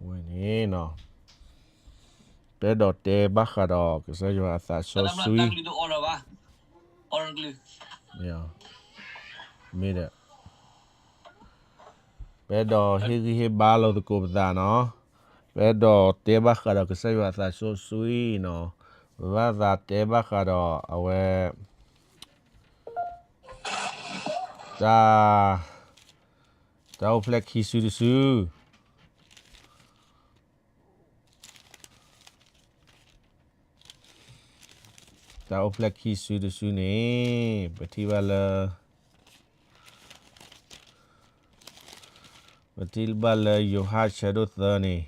ဝဲန့ၣ်နီၤ, ပအဲၣ်ဒိးတဲဘၣ်ဃးဒီးကစၢ်ယွၤအသးစီဆှံ, မ့ၢ်ဒီး ပအဲၣ်ဒိးဟ့ၣ်ဂံၢ်ဟ့ၣ်ဘါလိာ်သကိးပသးနီၤ, ပအဲၣ်ဒိးတဲဘၣ်ဃးဒီးကစၢ်ယွၤအသးစီဆှံနီၤ, ပဘၣ်သးတဲဘၣ်ဃးဒီးအဝဲ တၢ်, တၢ်အိၣ်ဖျဲၣ်ခံစုတစု, တၢ်အိၣ်ဖျဲၣ်ခံစုတစုန့ၣ် ပထံၣ်ဘၣ်လၢ, ပထံၣ်ဘၣ်လၢယိၤဟၣ်ဆၢဒိၣ်သၢန့ၣ်,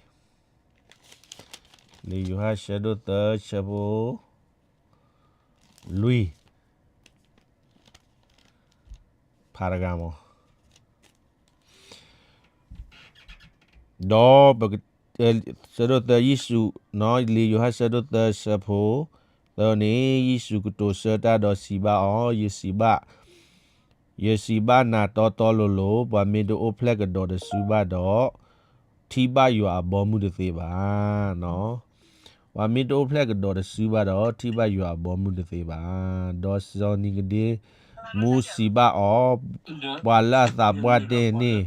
လံာ်ယိၤဟၣ်ဆၢဒိၣ်သၢဆၢဖိ လွံၢ်, ဖးတဂၤမး, ဒီးပက, ဆၢဒိၣ်သၢယ့ၣ်ၡူး, လံာ်ယိၤဟၣ်ဆၢဒိၣ်သၢဆၢဖိသၢန့ၣ် ယ့ၣ်ၡူးကတိၤဆၢတၢ်ဒီးစံးဘၣ်အီၤ, ယစံးဘၣ်, ယစံးဘၣ်နၤတီတီလိၤလိၤ, ပှၤမ့ၢ်တအိၣ်ဖျဲၣ်ကဒီးတစုဘၣ်ဒီး ထံၣ်ဘၣ်ယွၤအဘီမုၢ်တသ့ဘၣ်. ပှၤမ့ၢ်တအိၣ်ဖျဲၣ်ကဒီးတစုဘၣ်ဒီး ထံၣ်ဘၣ်ယွၤအဘီမုၢ်တသ့ဘၣ်. ဒီးစီၤနံၤကဒ့မူစံးဘၣ်အီၤ, ပှၤလၢအသးပှၢ်တ့ၢ်န့ၣ်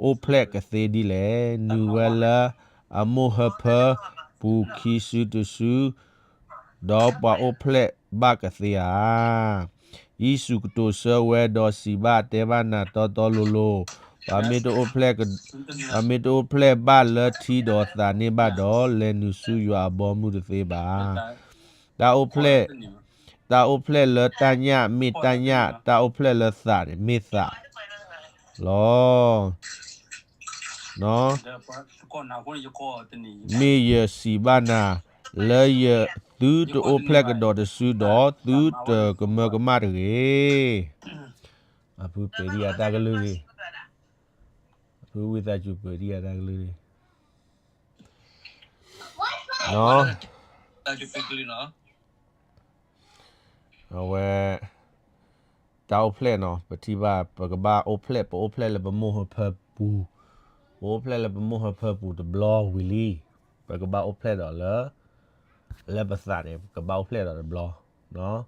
အိၣ်ဖျဲၣ်ကသ့ဒ်လဲၣ်. နုာ်ဝဲလၢအမိၢ်ဟၢဖၢပူၤခံစုတစု, ဒီးပှၤအိၣ်ဖျဲၣ်ဘၣ်ကသ့ဧါ. ယ့ၣ်ၡူးကတိၤဆၢဝဲဒီးစံးဘၣ်, တဲဘၣ်နၤတီတီလိၤလိၤ, ပှၤမ့ၢ်တအိၣ်ဖျဲၣ်, ပှၤမ့ၢ်တအိၣ်ဖျဲၣ်ဘၣ်လၢထံဒီးသးန့ၣ်ဘၣ်ဒီး, လဲၤနုာ်ဆူယွၤအဘီမုၢ်တသ့ဘၣ်. တၢ်အိၣ်ဖျဲၣ်, တၢ်အိၣ်ဖျဲၣ်လၢတၢ်ညၣ်မ့ၢ်တၢ်ညၣ်, တၢ်အိၣ်ဖျဲၣ်လၢသးန့ၣ်မ့ၢ်သးလီၤ. မ့ၢ်ယစံးဘၣ်နၤ, လၢယသုတအိၣ်ဖျဲၣ်ကဒီးတစုဒီး, သုတကမၢကမၣ်တဂ့ၤ. အဖုပှ့ၤဒံးယၤတၢ်ကလုၢ်ဂ့ၤ, အဖုဝံသးစူၤပှ့ၤဒံးယၤတၢ်ကလုၢ်ဂ့ၤ. အဝဲ တၢ်အိၣ်ဖျဲၣ်နီၤ, ပထံၣ်ဘၣ် ပကဘၣ်အိၣ်ဖျဲၣ်, ပအိၣ်ဖျဲၣ်လၢပမိၢ်ဟၢဖၢပူၤ, ပအိၣ်ဖျဲၣ်လၢပမိၢ်ဟၢဖၢပူၤတဘျီဝံၤလံ, ပကဘၣ်အိၣ်ဖျဲၣ်ဒီးလၢ, လၢပသးန့ၣ် ပကဘၣ်အိၣ်ဖျဲၣ်ဒီးတဘျီ.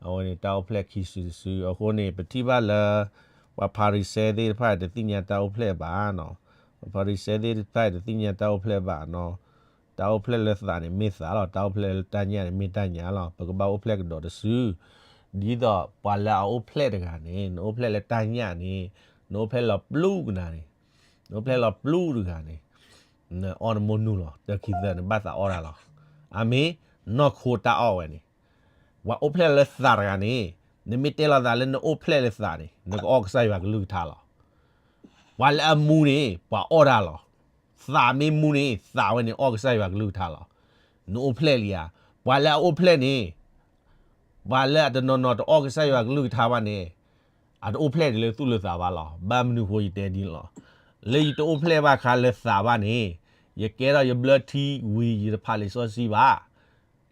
အဝဲန့ၣ်တၢ်အိၣ်ဖျဲၣ်ခံစုတစု, အဃိန့ၣ် ပထံၣ်ဘၣ်လၢ ပှၤဖၤရံၤၡဲသ့ၣ်တဖၣ်တသ့ၣ်ညါတၢ်အိၣ်ဖျဲၣ်ဘၣ်နီၤ, ပှၤဖၤရံၤၡဲသ့ၣ်တဖၣ်တသ့ၣ်ညါတၢ်အိၣ်ဖျဲၣ်ဘၣ်နီၤ. တၢ်အိၣ်ဖျဲၣ်လၢသးန့ၣ်မ့ၢ်သးလီၤ, တၢ်အိၣ်ဖျဲၣ်လၢတၢ်ညၣ်န့ၣ်မ့ၢ်တၢ်ညၣ်လီၤ, ပကဘၣ်အိၣ်ဖျဲၣ်ကဒီးတစု, ဒ်သိးပှၤလၢအအိၣ်ဖျဲၣ်တဂၤန့ၣ်, နအိၣ်ဖျဲၣ်လၢတၢ်ညၣ်န့ၣ်, နအိၣ်ဖျဲၣ်လီၤပျူၢ်ကနၤန့ၣ်, နအိၣ်ဖျဲၣ်လီၤပျူၢ်တဂၤန့ၣ်, နအီၣ်နမိၢ်နုၢ်လီၤ, တခံသၢနဘၣ်သးအီၣ်တၢ်လီၤ. အမ့ၢ်နီၢ်ခိတၢ်အီၣ်ဝဲန့ၣ်, ပှၤအိၣ်ဖျဲၣ်လၢသးတဂၤန့ၣ်, နမ့ၢ်တဲလီၤသးလၢနအိၣ်ဖျဲၣ်လၢသးန့ၣ်, နကအီၣ်ကစၢ်ယွၤကလုၢ်ကထါလီၤ. ပှၤလၢအမူန့ၣ် ပှၤအီၣ်တၢ်လီၤ. သးမ့ၢ်မူန့ၣ် သးဝဲန့ၣ်အီၣ်ကစၢ်ယွၤကလုၢ်ကထါလီၤ. နအိၣ်ဖျဲၣ်လံဧါ. ပှၤလၢအအိၣ်ဖျဲၣ်န့ၣ်, ပှၤလၢအတနီၤနီၤတအီၣ်ကစၢ်ယွၤကလုၢ်ကထါဘၣ်န့ၣ်, အတအိၣ်ဖျဲၣ်ဒ်လၢသူၣ်လၢသးဘၣ်လီၤ. ဘၣ်မနုၤဃိယတဲဒ်န့ၣ်လီၤ. လၢယတအိၣ်ဖျဲၣ်ဘၣ်ခါလၢသးဘၣ်န့ၣ်, ယကဲထီၣ်ယဘျၢထံဝံၤ ယတဖးလံာ်စီဆှံ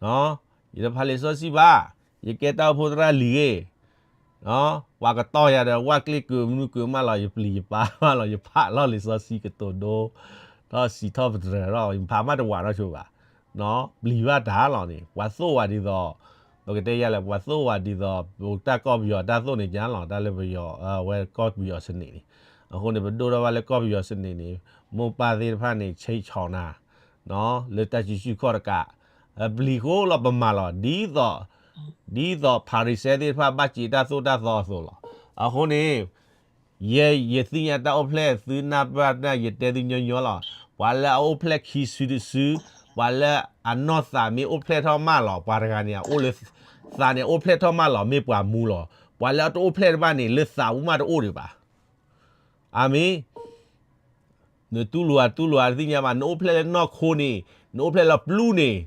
ဘၣ်. ယတဖးလံာ်စီဆှံဘၣ်, ယကဲတၢ်အိၣ်ဖှိၣ်သရၣ်လံၤဂ့ၤ, ပှၤကတီၢ်ယၤဒီး ဝၣ်ကျ့ၣ်ကုးမနုၤကုးမးလီၤ, ယပျံၤယပၢ်မးလီၤ, ယဖးလီၤလံာ်စီဆှံကတိၤဒိ, ထီၣ်စံးထီၣ်ပတြၢၤထီၣ်, ယဖးမးတဝးနီတဆိဘၣ်, ပျံၤဘၣ်တၢ်လီၤန့ၣ်, ပှၤသိၣ်ဝဲဒ်သိး, ပကတဲယၤလဲၣ်, ပှၤသိၣ်ဝဲဒ်သိး ပတၢ်ကီၢ်ပယီၤတၢ်သိၣ်န့ၣ်ညါလီၤ, တၢ်လၢပယီၤ, အဝဲကီၢ်ပယီၤစနံးန့ၣ်, အဃိန့ၣ် ပဒိၣ်ထီၣ်ဘၣ်လၢကီၢ်ပယီၤစနံးန့ၣ်, မိၢ်ပၢ်သ့ၣ်တဖၣ်န့ၣ် ဆဲးဆီၣ်နၤ လၢတၢ်စုဆူၣ်ခီၣ်တကး, ပျံၤဃိလီၤပမၤလီၤ, ဒ်သိး, ဒ်သိးဖၤရံၤၡဲသ့ၣ်တဖၣ်ဘၣ်စံးတၢ်သိၣ်တၢ်သီအသိးလီၤ. အဃိန့ၣ်, ယဲ ယသ့ၣ်ညါတၢ်အိၣ်ဖျဲၣ်သုနၢ်ပၢၢ်နၢ် ယတဲသုညီညီလီၤ. ပှၤလၢအအိၣ်ဖျဲၣ်ခံစုတစု, ပှၤလၢအနီၢ်သးမ့ၢ်အိၣ်ဖျဲၣ်ထီၣ်မးလီၤ, ပှၤတဂၤန့ၣ် အအိၣ်လၢ သးန့ၣ်အိၣ်ဖျဲၣ်ထီၣ်မးလီၤ, မ့ၢ်ပှၤမူလီၤ. ပှၤလၢအတအိၣ်ဖျဲၣ်တဘၣ်န့ၣ် လၢသးပူၤမးတအိၣ်ဒံးဘၣ်. အၤမ့ၣ်. နတူၢ်လိာ်အတူၢ်လိာ်အတသ့ၣ်ညါဘၣ်, နအိၣ်ဖျဲၣ်လၢနီၢ်ခိန့ၣ်, နအိၣ်ဖျဲၣ်လၢပျူၤန့ၣ်,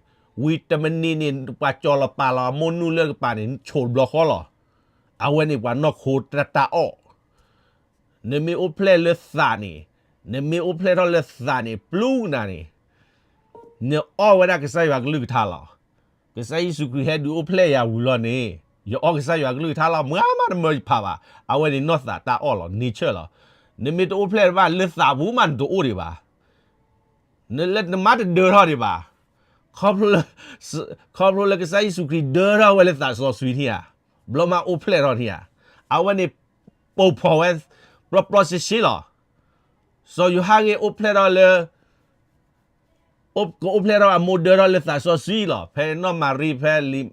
ဝံၤတမံးနံးန့ၣ် ပှၤကၠီၤလီၤပာ်လီၤအမိၢ်နုၢ်လၢကပၤန့ၣ် ဆိးတဘျီဃီလီၤ. အဝဲန့ၣ်ပှၤနီၢ်ခိတၢ်တၢ်အီၣ် နမ့ၢ်အိၣ်ဖျဲၣ်လၢသးန့ၣ်, နမ့ၢ်အိၣ်ဖျဲၣ်ထီၣ်လၢသးန့ၣ် ပျူၤနၤန့ၣ်, နအီၣ်ဝဲဒၣ်ကစၢ်ယွၤကလုၢ်ကထါလီၤ. ကစၢ်ယ့ၣ်ၡူးခရံာ်ဟဲဒုးအိၣ်ဖျဲၣ်ယၤဝံၤလီၤန့ၣ်, ယအီၣ်ကစၢ်ယွၤကလုၢ်ကထါလီၤ, မၤမးတမၢယဖးဘၣ်. အဝဲန့ၣ်နီၢ်သးတၢ်အီၣ်လီၤ, nature လီၤ. နမ့ၢ်တအိၣ်ဖျဲၣ်ဘၣ်လၢသးပူၤမးနတအိၣ်ဒံးဘၣ်. နလၢနမါတဒၢထီၣ်ဒံးဘၣ်. ခီဖျိလၢ, ခီဖျိလၢကစၢ်ယ့ၣ်ၡူးခရံာ်ဒၢထီၣ်ဝဲလၢသးစီဆှံန့ၣ်ဧါ, ဘျီမးအိၣ်ဖျဲၣ်ထီၣ်န့ၣ်ဧါ, အဝဲန့ၣ် ပိာ်ဖီၣ်ဝဲ ပျီပျီရှဲရှဲလီၤ. စီၤယိၤဟၣ်ဂ့ၢ်အိၣ်ဖျဲၣ်ထီၣ်လၢ ကအိၣ်ဖျဲၣ်ထီၣ်အမိၢ်ဒၢထီၣ်လၢသးစီဆှံလီၤ. ဖဲနီၢ်မၤရံဖဲလံာ်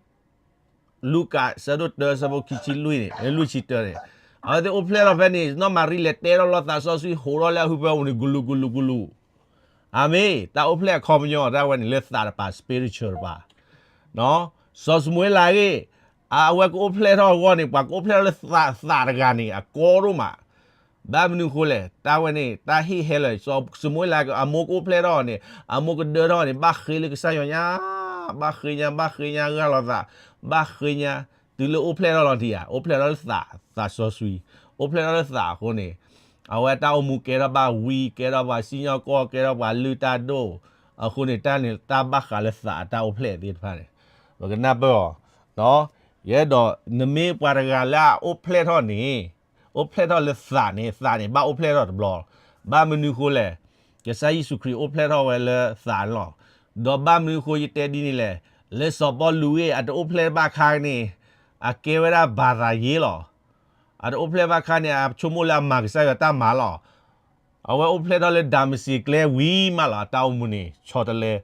လူၤကၣ် ဆၢဒိၣ်တၢ ဆၢဖိခံဆံလွံၢ်န့ၣ်, လွံၢ်ဆံတၢန့ၣ်, အဝဲသ့ၣ်အိၣ်ဖျဲၣ်ထီၣ်ဖဲန့ၣ် နီၢ်မၤရံလဲၤတဲထီၣ်လီၤသးစီဆှံ ဟိးထီၣ်လၢအဟၢဖၢပူၤန့ၣ် ကလူးကလူးကလူး. အၤမ့ၣ်, တၢ်အိၣ်ဖျဲၣ်အခီပညီ တၢ်ဝဲန့ၣ်လၢသးတပၤ spiritual တပၤ စီၤၡမူၤအ့လးဂ့ၢ်, အဝဲကအိၣ်ဖျဲၣ်ထီၣ်အဂီၢ်န့ၣ် ပှၤကအိၣ်ဖျဲၣ်ထီၣ်လၢသးတဂၤန့ၣ် အကီဒိၣ်မး. ဘၣ်မနုၤဃိလဲၣ်, တၢ်ဝဲန့ၣ် တၢ်ဟ့ၣ်ဟဲလၢာ်, စီၤၡမူၤအ့လးအမိၢ်ကအိၣ်ဖျဲၣ်ထီၣ်န့ၣ်, အမိၢ်ကဒၢထီၣ်န့ၣ် ဘၣ်ဃ့လၢကစၢ်ယွၤညါ, ဘၣ်ဃ့ညါ, ဘၣ်ဃ့ညါဂၢ်လီၤသး, ဘၣ်ဃ့ညါ, တုၤလၢအိၣ်ဖျဲၣ်ထီၣ်လီၤတံၢ်ဧါ, အိၣ်ဖျဲၣ်ထီၣ်လၢသး, သးစီဆှံ, အိၣ်ဖျဲၣ်ထီၣ်လၢသးအဃိန့ၣ် အဝဲတၢ်အိၣ်မူကဲထီၣ်ဘၣ်ဝံ, ကဲထီၣ်ပှၤစံၣ်ညီၣ်ကွီၢ်, ကဲထီၣ်ပှၤလုၢ်တၢ်ဒိၣ်, အဃိန့ၣ် တၢ်န့ၣ် တၢ်ဘၣ်ဃးလၢသးအတၢ်အိၣ်ဖျဲၣ်သ့ၣ်တဖၣ်န့ၣ် ပကနၢ်ပၢၢ်အီၤ, ယအဲၣ်ဒိး နမ့ၢ်ပှၤတဂၤလၢအအိၣ်ဖျဲၣ်ထီၣ်န့ၣ်, အိၣ်ဖျဲၣ်ထီၣ်လၢသးန့ၣ်, သးန့ၣ် ဘၣ်အိၣ်ဖျဲၣ်ထီၣ်တဘျီ, ဘၣ်မနုၤဃိလဲၣ်, ကစၢ်ယ့ၣ်ၡူးခရံာ်အိၣ်ဖျဲၣ်ထီၣ်ဝဲလၢသးန့ၣ်လီၤ. ဒီးဘၣ်မနုၤဃိယတဲဒ်န့ၣ်လဲၣ်, လၢစီၤပီလူးဂ့ၢ်အတအိၣ်ဖျဲၣ်ဘၣ်ခါန့ၣ်, အကဲဝဲဒၣ်ဘၤသးယ့လီၤ. အတအိၣ်ဖျဲၣ်ဘၣ်ခါန့ၣ် အဆိကမိၣ်လၢအမၤကစၢ်ယွၤတၢ်မၤလီၤ. အဝဲအိၣ်ဖျဲၣ်ထီၣ်လၢဒၤမစ့းကျဲဝံၤမးလီၤ, အတၢ်အိၣ်မူန့ၣ် ဆီတလဲ,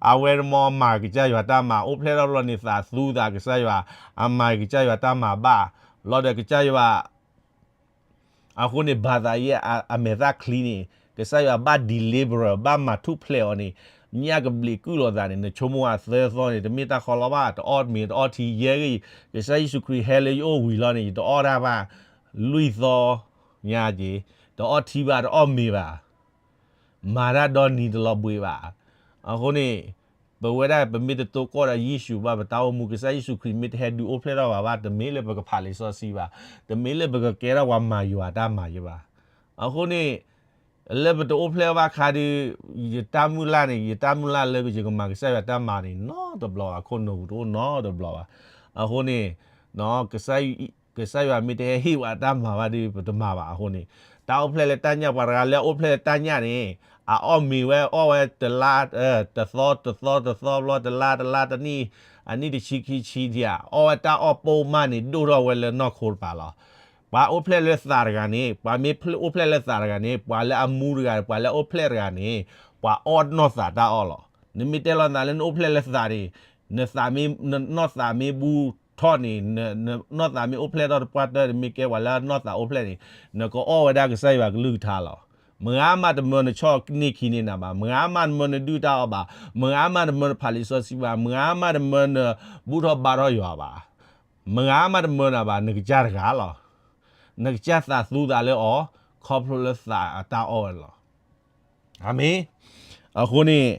အဝဲမ့ၢ်မၤကစၢ်ယွၤတၢ်မၤ, အိၣ်ဖျဲၣ်ထီၣ်ဘျီန့ၣ် သးသူသးကစၢ်ယွၤ, အမၤကစၢ်ယွၤတၢ်မၤဘၣ်, လီၤဒီးကစၢ်ယွၤ အဃိန့ၣ် ဘၤသးယ့အမဲာ်သၣ်ချံန့ၣ် ကစၢ်ယွၤဘၣ် deliver ဘၣ်မၤထူၣ်ဖျဲးအီၤန့ၣ်, ညၣ်ကဘျံးကုၢ်လိာ်သးန့ၣ် နဆိကမိၣ်အသၢသီန့ၣ် တမ့ၢ်တၢ်ခီလီၤဘၣ်, တအီၣ်မ့ၤတအီၣ်ထံယဲဂ့ၤ, ကစၢ်ယ့ၣ်ၡူးခရံာ်ဟဲလၢယအိၣ်ဝံၤလီၤန့ၣ် ယတအီၣ်တၢ်ဘၣ် လွံၢ်သီညါက့ၤ, တအီၣ်ထံဘၣ် တအီၣ်မ့ၤဘၣ် မၤတၢ်ဒီနံၤတလီၤဘှံးဘၣ်. အဃိန့ၣ် ပဝဲဒၣ်ပမ့ၢ်တတိၢ်ကီၢ်ဒီးယ့ၣ်ၡူးဘၣ် ပတၢ်အိၣ်မူ ကစၢ်ယ့ၣ်ၡူးခရံာ်မ့ၢ်တဟဲဒုးအိၣ်ဖျဲၣ်ထီၣ်ဘၣ်ဘၣ် တမ့ၢ်လၢပကဖးလံာ်စီဆှံဘၣ်, တမ့ၢ်လၢပကကဲထီၣ်ပှၤမၤယွၤတၢ်မၤယဲဘၣ်. အဃိန့ၣ် လၢပတအိၣ်ဖျဲၣ်ဘၣ်ခါဒီး ယတၢ်မုၢ်လၢ်န့ၣ် ယတၢ်မုၢ်လၢ်လၢယကမၤကစၢ်ယွၤတၢ်မၤန့ၣ် နီတဘျီဘၣ်, ခိၣ်နူာ်ပူၤတအိၣ်နီတဘျီဘၣ်. အဃိန့ၣ် ကစၢ်ယွၤမ့ၢ်တဟဲဟ့ၣ်ဝဲတၢ်မၤဘၣ်ဒီး ပတမၤဘၣ်အဃိန့ၣ်, တၢ်အိၣ်ဖျဲၣ်လၢတၢ်ညၣ် ပှၤတဂၤလၢအအိၣ်ဖျဲၣ်လၢတၢ်ညၣ်န့ၣ် အအီၣ်မ့ၤဝဲ အီၣ်ဝဲတလါ, တသီတသီတသီဘျီ တလါတလါတနံၣ်, အနံၣ်တဆံခံဆံဒံးဧါ, အီၣ်ဝဲတၢ်အီၣ်ပိာ်မးန့ၣ် ဒိၣ်ထီၣ်ဝဲလၢနီၢ်ခိတပၤလီၤ. ပှၤအိၣ်ဖျဲၣ်လၢသးတဂၤန့ၣ်, ပှၤမ့ၢ်အိၣ်ဖျဲၣ်လၢသးတဂၤန့ၣ်, ပှၤလၢအမူတဂၤ, ပှၤလၢအအိၣ်ဖျဲၣ်တဂၤန့ၣ်, ပှၤအီၣ်နီၢ်သးတၢ်အီၣ်လီၤ. နမ့ၢ်တဲလီၤနသးလၢနအိၣ်ဖျဲၣ်လၢသးန့ၣ်, နသးမ့ၢ်, နနီၢ်သးမ့ၢ်ဘူးထီၣ်န့ၣ်, န, နနီၢ်သးမ့ၢ်အိၣ်ဖျဲၣ်ထီၣ်တပှၢ်တၢၢ် နမ့ၢ်ကဲပှၤလၢနီၢ်သးအိၣ်ဖျဲၣ်န့ၣ်, နကအီၣ်ဝဲဒၣ်ကစၢ်ယွၤကလုၢ်ကထါလီၤ. မုၢ်ဂၤမးတမၢနဆီၣ်န့ၢ်ခံန့ၢ်နၤဘၣ်, မုၢ်ဂၤမးတမၢနဒုၣ်တၢ်အီၣ်ဘၣ်, မုၢ်ဂၤမးတမၢနဖးလံာ်စီဆှံဘၣ်, မုၢ်ဂၤမးတမၢနဘူၣ်ထီၣ်ဘါထီၣ်ယွၤဘၣ်. မုၢ်ဂၤမးတမၢနၤဘၣ်, နကစၢ်တဂၤလီၤ. နကစၢ်သးသူသးလၢအီၤ, ခီဖျိလၢသးအတၢ်အီၣ်ဝဲလီၤ. အၤမ့ၣ်. အဃိန့ၣ်,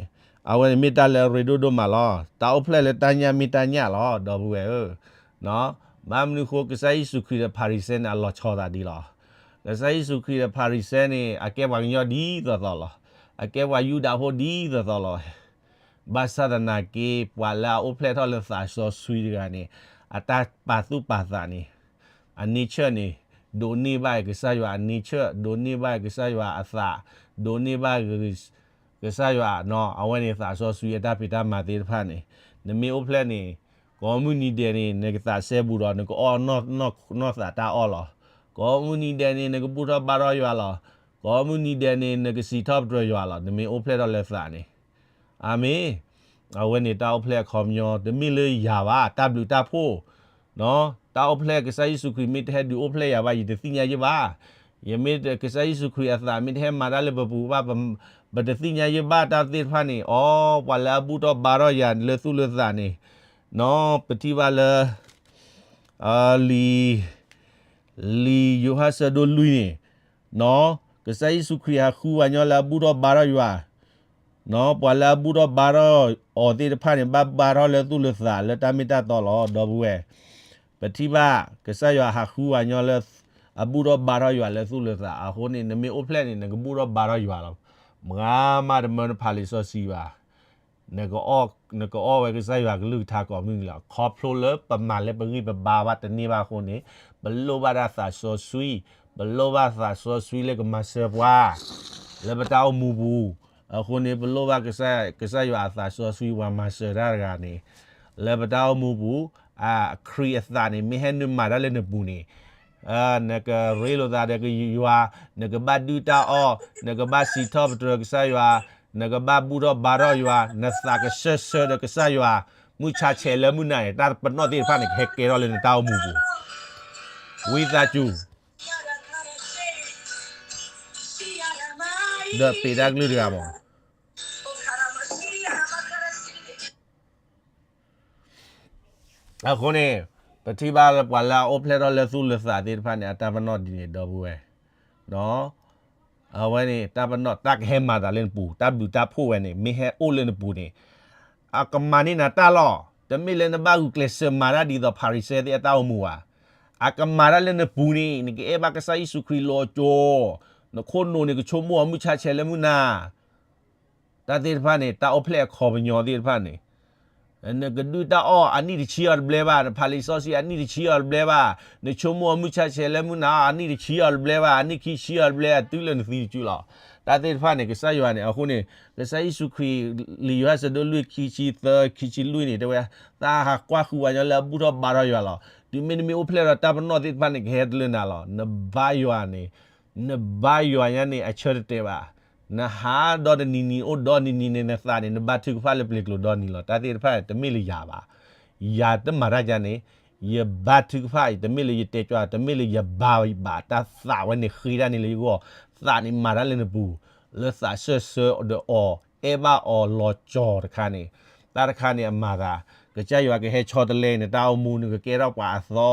အဝဲန့ၣ်မ့ၢ်တၢ်လၢအရ့ဒိၣ်ဒိၣ်မးလီၤ. တၢ်အိၣ်ဖျဲၣ်လၢတၢ်ညၣ်မ့ၢ်တၢ်ညၣ်လီၤ, ဒီပုၢ်ဝဲၢ်ဧၢ, ဘၣ်မနုၤဃိ ကစၢ်ယ့ၣ်ၡူးခရံာ်ဒီးဖၤရံၤၡဲန့ၣ် အလီၤဆီသးဒ်လီၤ. ကစၢ်ယ့ၣ်ၡူးခရံာ်ဒီးဖၤရံၤၡဲန့ၣ် အကဲပှၤကညီဒ်သိးသိးလီၤ. အကဲပှၤယူဒၤဖိဒ်သိးသိးလီၤ. ဘၣ်ဆၣ်သနာ်က့ ပှၤလၢအအိၣ်ဖျဲၣ်ထီၣ်လၢသးစီဆှံတဂၤန့ၣ်, အတၢ်ပာ်သူၣ်ပာ်သးန့ၣ်, အ nature န့ၣ်, ဒိးန့ၢ်ဘၣ်ကစၢ်ယွၤ, အ nature ဒိးန့ၢ်ဘၣ်ကစၢ်ယွၤအသး, ဒိးန့ၢ်ဘၣ် ကစၢ်ယွၤ, အဝဲန့ၣ်သးစီဆှံအတၢ်ဖံးတၢ်မၤသ့ၣ်တဖၣ်န့ၣ်, နမ့ၢ်အိၣ်ဖျဲၣ်န့ၣ်, ကိးမုၢ်နံၤဒဲးန့ၣ် နကသးစဲဘူးဒီး နကအီၣ်နီၢ်သးတၢ်အီၣ်လီၤ. ကိးမုၢ်နံၤဒဲးန့ၣ် နကဘူၣ်ထီၣ်ဘါထီၣ်ယွၤလီၤ. ကိးမုၢ်နံၤဒဲးန့ၣ် နကစံးထီၣ်ပတြၢၤယွၤလီၤ. နမ့ၢ်အိၣ်ဖျဲၣ်ထီၣ်လၢသးန့ၣ်, အၤမ့ၣ်. အဝဲန့ၣ်တၢ်အိၣ်ဖျဲၣ်အခီပညီ, တမ့ၢ်လၢယၤဘၣ်, တၢ်ဘျုးတၢ်ဖှိၣ်, တၢ်အိၣ်ဖျဲၣ် ကစၢ်ယ့ၣ်ၡူးခရံာ်မ့ၢ်တဟဲဒုးအိၣ်ဖျဲၣ်ယၤဘၣ် ယတသ့ၣ်ညါယဲဘၣ်. ယမ့ၢ်ကစၢ်ယ့ၣ်ၡူးခရံာ်အသးမ့ၢ်တဟဲမၤတၢ်လၢပပူၤဘၣ်, ပတသ့ၣ်ညါယဲဘၣ်တၢ်သ့ၣ်တဖၣ်န့ၣ်, အိ ပှၤလၢအဘူၣ်ထီၣ်ဘါထီၣ်ယၤလၢသူၣ်လၢသးန့ၣ်, ပထံၣ်ဘၣ်လၢ လံာ်, လံာ်ယိၤဟၣ်ဆၢဒိၣ်လွံၢ်န့ၣ်, နီၢ်, ကစၢ်ယ့ၣ်ၡူးခရံာ်ဟးဃုပှၤကညီလၢအဘူၣ်ထီၣ်ဘါထီၣ်ယွၤ, နီၢ်, ပှၤလၢအဘူၣ်ထီၣ်ဘါထီၣ်အီၤသ့ၣ်တဖၣ်န့ၣ် ဘၣ်ဘါထီၣ်လၢသူၣ်လၢသးလၢတၢ်မ့ၢ်တၢ်တီလီၤ. ဒီပုၢ်ဝဲၢ်, ပထံၣ်ဘၣ်ကစၢ်ယွၤဟးဃုပှၤကညီလၢ အဘူၣ်ထီၣ်ဘါထီၣ်ယွၤလၢသူၣ်လၢသး အဃိန့ၣ် နမ့ၢ်အိၣ်ဖျဲၣ်န့ၣ် နကဘူၣ်ထီၣ်ဘါထီၣ်ယွၤလီၤ. မၤမးတမၢနဖးလံာ်စီဆှံဘၣ် နကအီၣ်ဝဲကစၢ်ယွၤကလုၢ်ကထါကိးမုၢ်နံၤလီၤ. ခီဖျိလၢပမၤလၢပဂံၢ်ပဘါဘၣ်တန့ၢ်ဘၣ်အဃိန့ၣ်, ပလိၣ်ဘၣ်ဒၣ်သးစီဆှံ, ပလိၣ်ဘၣ်သးစီဆှံလၢကမၤစၢၤပှၤ လၢပတၢ်အိၣ်မူပူၤ. အဃိန့ၣ် ပလိၣ်ဘၣ်ကစၢ်ယွၤအသးစီဆှံပှၤမၤစၢၤတၢ်တဂၤန့ၣ် လၢပတၢ်အိၣ်မူပူၤ, ခရံာ်အသးန့ၣ် မ့ၢ်ဟဲနုာ်မၤတၢ်လၢနပူၤန့ၣ် နကရ့လိာ်သးဒီးယွၤ, နကဘၣ်ဒုၣ်တၢ်အီၣ်, နကဘၣ်စံးထီၣ်ပတြၢၤကစၢ်ယွၤ, နကဘၣ်ဘူၣ်ထီၣ်ဘါထီၣ်ယွၤ, နသးကဆၢဆၢဒီးကစၢ်ယွၤ, မုၢ်ဆါဆဲးလၢမုၢ်နၤန့ၣ် တၢ်ပနီၣ်သ့ၣ်တဖၣ်န့ၣ် ကဟဲကဲထီၣ်လၢနတၢ်အိၣ်မူပူၤ. ဝံသးစူၤ ဒီးပ့းတၢ်ကလုၢ်တဂၤမး အဃိန့ၣ် ပထံၣ်ဘၣ်လၢပှၤလၢအအိၣ်ဖျဲၣ်ထီၣ်လၢသူၣ်လၢသးသ့ၣ်တဖၣ်န့ၣ် အတၢ်ပနီၣ်ဒ်န့ၣ် ဒီပုၢ်ဝဲၢ်, အဝဲန့ၣ် တၢ်ပနီၣ်တၢ်ကဟဲမၤသးလၢနပူၤ, တၢ်ဘျုးတၢ်ဖှိၣ်ဝဲန့ၣ် မ့ၢ်ဟဲအိၣ်လၢနပူၤန့ၣ် အကမၤန့ၢ်နၤတၢ်လီၤ. တမ့ၢ်လၢနဘၣ်ဂုာ်ကျဲးစၢးမၤတၢ်ဒ်သိးဖၤရံၤၡဲသ့ၣ်အတၢ်အိၣ်မူဘၣ်. အကမၤတၢ်လၢနပူၤန့ၣ် နကအဲၣ်ဘၣ်ကစၢ်ယ့ၣ်ၡူးခရံာ်လီၤကၠိ, နခိၣ်နူာ်န့ၣ် ကဆိကမိၣ်အီၤမုၢ်ဆါဆဲးလၢမုၢ်နၤ တၢ်သ့ၣ်တဖၣ်န့ၣ် တၢ်အိၣ်ဖျဲၣ်အခီပညီသ့ၣ်တဖၣ်န့ၣ် နကဒုၣ်တၢ်အီၣ် အနံၣ်တဆံအီၤတဘျဲဘၣ်, နဖၤလံာ်စီဆှံ အနံၣ်တဆံအီၤတဘျဲဘၣ်, နဆိကမိၣ်အီၤမုၢ်ဆါဆဲးလၢမုၢ်နၤ အနံၣ်တဆံအီၤတဘျဲဘၣ်, အနံၣ်ခံဆံအီၤတဘျဲ အတုၤလၢနသံတစုလီၤ. တၢ်သ့ၣ်တဖၣ်န့ၣ် ကစၢ်ယွၤန့ၣ် အဃိန့ၣ် ကစၢ်ယ့ၣ်ၡူးခရံာ် လံာ်ယိၤဟၣ်ဆၢဒိၣ်လွံၢ် ခံဆံသၢ ခံဆံလွံၢ်န့ၣ် တဲဝဲ သးဟးကွၢ်ဃုာ်ပှၤကညီလၢအဘူၣ်ထီၣ်ဘါထီၣ်ယွၤလီၤ. တုၤမ့ၢ်နမ့ၢ်အိၣ်ဖျဲၣ်ဒီး တၢ်ပနီၣ်သ့ၣ်တဖၣ်န့ၣ် ကဟဲတလၢနၤလီၤ. နဘါယွၤန့ၣ် နဘါယွၤညါန့ၣ် အဆၢတတဲာ်ဘၣ်. နဟးဒီတနံၤနံၤ အိၣ်ဒီနံၤနံၤန့ၣ် နသးန့ၣ် နဘါထုကဖၣ်လၢပျ့ၤကျိၤဒီနံၤလီၤ. တၢ်သ့ၣ်တဖၣ်န့ၣ် တမ့ၢ်လၢယၤဘၣ်. ယၤတမၤတၢ်ယါန့ၣ် ယဘါထုကဖၣ် တမ့ၢ်လၢယတဲကၠီ တမ့ၢ်လၢယဘါဘၣ် တၢ်သးဝဲန့ၣ်ဃ့တၢ်န့ၣ်လၢယဂီၢ်, သးန့ၣ်မၤတၢ်လၢနပူၤ, လၢသးဆၢဆၢဒီးအီၤ အဲၣ်ဘၣ်အီၤလီၤကၠီၤတခါန့ၣ်, တၢ်တခါန့ၣ်အမၤသး, ကစၢ်ယွၤကဟဲဆီတလဲနတၢ်အိၣ်မူ နကကဲထီၣ်ပှၤအသီ,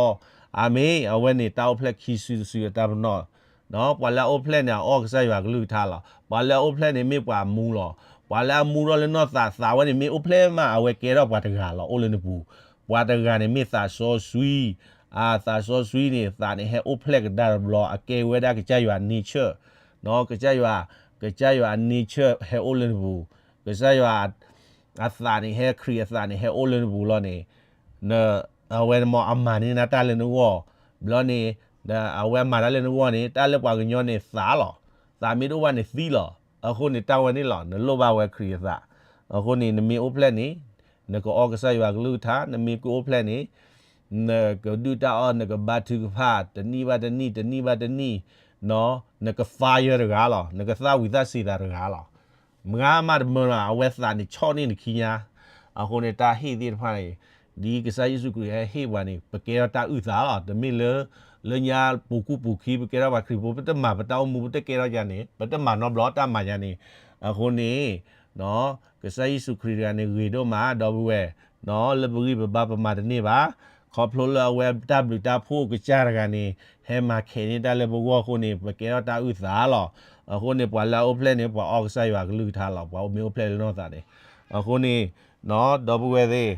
အၤမ့ၣ်, အဝဲန့ၣ်တၢ်အိၣ်ဖျဲၣ်ခံစုတစုအတၢ်ပနီၣ် ပှၤလၢအအိၣ်ဖျဲၣ်န့ၣ် အအီၣ်ကစၢ်ယွၤကလုၢ်ကထါလီၤ. ပှၤလၢအအိၣ်ဖျဲၣ်န့ၣ်မ့ၢ်ပှၤအမူလီၤ. ပှၤလၢအမူထီၣ်လၢနီၢ်သး သးဝဲန့ၣ်မ့ၢ်အိၣ်ဖျဲၣ်မး အဝဲကဲထီၣ်ပှၤတဂၤလီၤ အိၣ်လၢနပူၤ. ပှၤတဂၤန့ၣ်မ့ၢ်သးစီဆှံ, အသးစီဆှံန့ၣ် သးန့ၣ်ဟဲအိၣ်ဖျဲၣ်ကဒါတဘျီ အကဲဝဲဒၣ်ကစၢ်ယွၤ nature, ကစၢ်ယွၤ, ကစၢ်ယွၤအ nature ဟဲအိၣ်လၢနပူၤ, ကစၢ်ယွၤ အသးန့ၣ်ဟဲ ခရံာ်အသးန့ၣ်ဟဲအိၣ်လၢနပူၤလီၤန့ၣ်, အဝဲန့ၣ်မ့ၢ်အမၤန့ၢ်နၤတၢ်လၢနဂီၢ်, ဘျီန့ၣ်, အဝဲအမၤတၢ်လၢနဂီၢ်န့ၣ် တၢ်လၢပှၤကညီန့ၣ်သးလီၤ. သးမ့ၢ်တအိၣ်ဘၣ်န့ၣ်သံလီၤ. အဃိန့ၣ်တၢ်ဝဲန့ၣ်လီၤ နလိၣ်ဘၣ်ဝဲခရံာ်အသး. အဃိန့ၣ် နမ့ၢ်အိၣ်ဖျဲၣ်န့ၣ်, နကအီၣ်ကစၢ်ယွၤကလုၢ်ကထါ, နမ့ၢ်ကအိၣ်ဖျဲၣ်န့ၣ်, နကဒုၣ်တၢ်အီၣ် နကဘါထုကဖၣ် တနံၣ်ဘၣ်တနံၣ် တနံၣ်ဘၣ်တနံၣ်, နက fire တဂၤလီၤ. နကသၣ်ဝံၤသၣ်စံးသးတဂၤလီၤ. မၤမးတမၢလီၤ အဝဲသးန့ၣ်ဆီၣ်န့ၢ်နခံညါ. အဃိန့ၣ်တၢ်ဟ့ၣ်သ့ၣ်တဖၣ်န့ၣ်, ဒ်ကစၢ်ယ့ၣ်ၡူးခရံာ်ဟဲဟ့ၣ်ပှၤန့ၣ် ပကဲထီၣ်တၢ်အုၣ်သးလီၤ. တမ့ၢ်လၢ, လၢညါပူၤကူပူၤခံ ပကဲထီၣ်ပှၤခရံာ်ဖိ ပတမၤပတၢ်အိၣ်မူ ပတကဲထီၣ်ယါန့ၣ် ပတမၤနီတဘျီတၢ်မၤယါန့ၣ်, အဃိန့ၣ် ကစၢ်ယ့ၣ်ၡူးခရံာ်တဂၤန့ၣ်ဂ့ၤဒိၣ်မး ဒီပုၢ်ဝဲၢ်, လၢပဂံၢ်ပဘါပမၤတန့ၢ်ဘၣ်. ခီဖျိလၢအဝဲတၢ်ဘျုးတၢ်ဖှိၣ်ကစၢ်တဂၤန့ၣ် ဟဲမၤခဲးန့ၢ်တၢ်လၢပဂီၢ်အဃိန့ၣ် ပကဲထီၣ်တၢ်အုၣ်သးလီၤ. အဃိန့ၣ် ပှၤလၢအအိၣ်ဖျဲၣ်န့ၣ် ပှၤအီၣ်ကစၢ်ယွၤကလုၢ်ကထါလီၤ. ပှၤမ့ၢ်အိၣ်ဖျဲၣ်လၢနီၢ်သးန့ၣ်, အဃိန့ၣ်, ဒီပုၢ်ဝဲၢ်သ့ၣ်,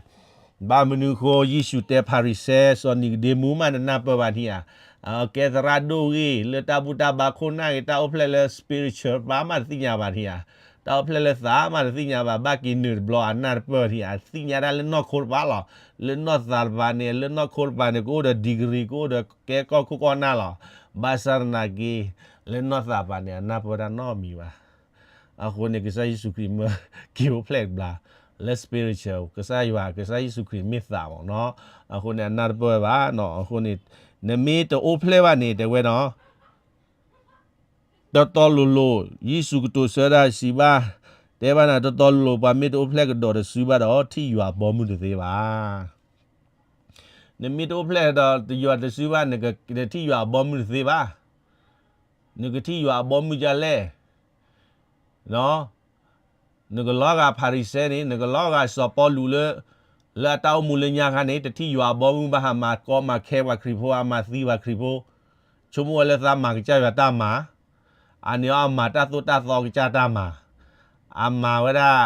ဘၣ်မနုၤအဃိ ယ့ၣ်ၡူးတဲဖၤရံၤၡဲ စီၤနံၤကဒ့မူမး နနၢ်ပၢၢ်ဘၣ်န့ၣ်ဧါ. ကဲသရၣ်ဒိၣ်ဂ့ၤ လၢတၢ်ဘူၣ်တၢ်ဘါခိၣ်နၢ်ဂ့ၤ တၢ်အိၣ်ဖျဲၣ်လၢ spiritual ဘၣ်မးတသ့ၣ်ညါဘၣ်န့ၣ်ဧါ. တၢ်အိၣ်ဖျဲၣ်လၢသးမးတသ့ၣ်ညါဘၣ် ဘၣ်က့ၤနုာ်တဘျီအနၢ်တပၢၢ်န့ၣ်ဧါ သ့ၣ်ညါတၢ်လၢနီၢ်ခိတပၤလီၤ. လၢနီၢ်သးတပၤန့ၣ် လၢနီၢ်ခိတပၤန့ၣ် ကအိၣ်ဒီး degree ကအိၣ်ဒီးကဲကီၢ်ခိၣ်ကီၢ်နၢ်လီၤ. ဘၣ်ဆၣ်သနာ်က့ လၢနီၢ်သးတပၤန့ၣ် အနၢ်ပၢၢ်တၢ်နီတမံၤဘၣ်. အဃိန့ၣ် ကစၢ်ယ့ၣ်ၡူးခရံာ်မၢက့ၤအိၣ်ဖျဲၣ်တဘျီ, လၢ spiritual ကစၢ်ယွၤ ကစၢ်ယ့ၣ်ၡူးခရံာ်မ့ၢ်သးမးနီၤ. အဃိန့ၣ် အနၢ်တပၢၢ်ဘၣ်နီၤ. အဃိန့ၣ် နမ့ၢ်တအိၣ်ဖျဲၣ်ဘၣ်န့ၣ် တဲဝဲနီၤ, တီတီလိၤလိၤ ယ့ၣ်ၡူးကတိၤဆၢတၢ်စံးဘၣ်, တဲဘၣ်နၤ တီတီလိၤလိၤ ပှၤမ့ၢ်တအိၣ်ဖျဲၣ်ကဒီးတစုဘၣ်ဒီး ထံၣ်ယွၤအဘီမုၢ်တသ့ဘၣ်. နမ့ၢ်တအိၣ်ဖျဲၣ်ဒီးယွၤတစုဘၣ် နထံၣ်ယွၤအဘီမုၢ်တသ့ဘၣ်. နကထံၣ်ယွၤအဘီမုၢ်ဒ်လဲၣ်. နကလီၤဂာ်ဖၤရံၤၡဲန့ၣ် နကလီၤဂာ်စီၤပီလူးလၢ လၢအတၢ်အိၣ်မူလၢညါခါန့ၣ် တထံၣ်ယွၤအဘီမုၢ်ဘၣ်ဟးမၤကီမၤခဲပှၤခရံာ်ဖိ အမၤသံပှၤခရံာ်ဖိ, ဆိကမိၣ်ဝဲလၢသးမၤကစၢ်ယွၤတၢ်မၤ, အန့ၣ်အမၤတၢ်သိၣ်တၢ်သီကစၢ်တၢ်မၤ, အမၤဝဲဒၣ်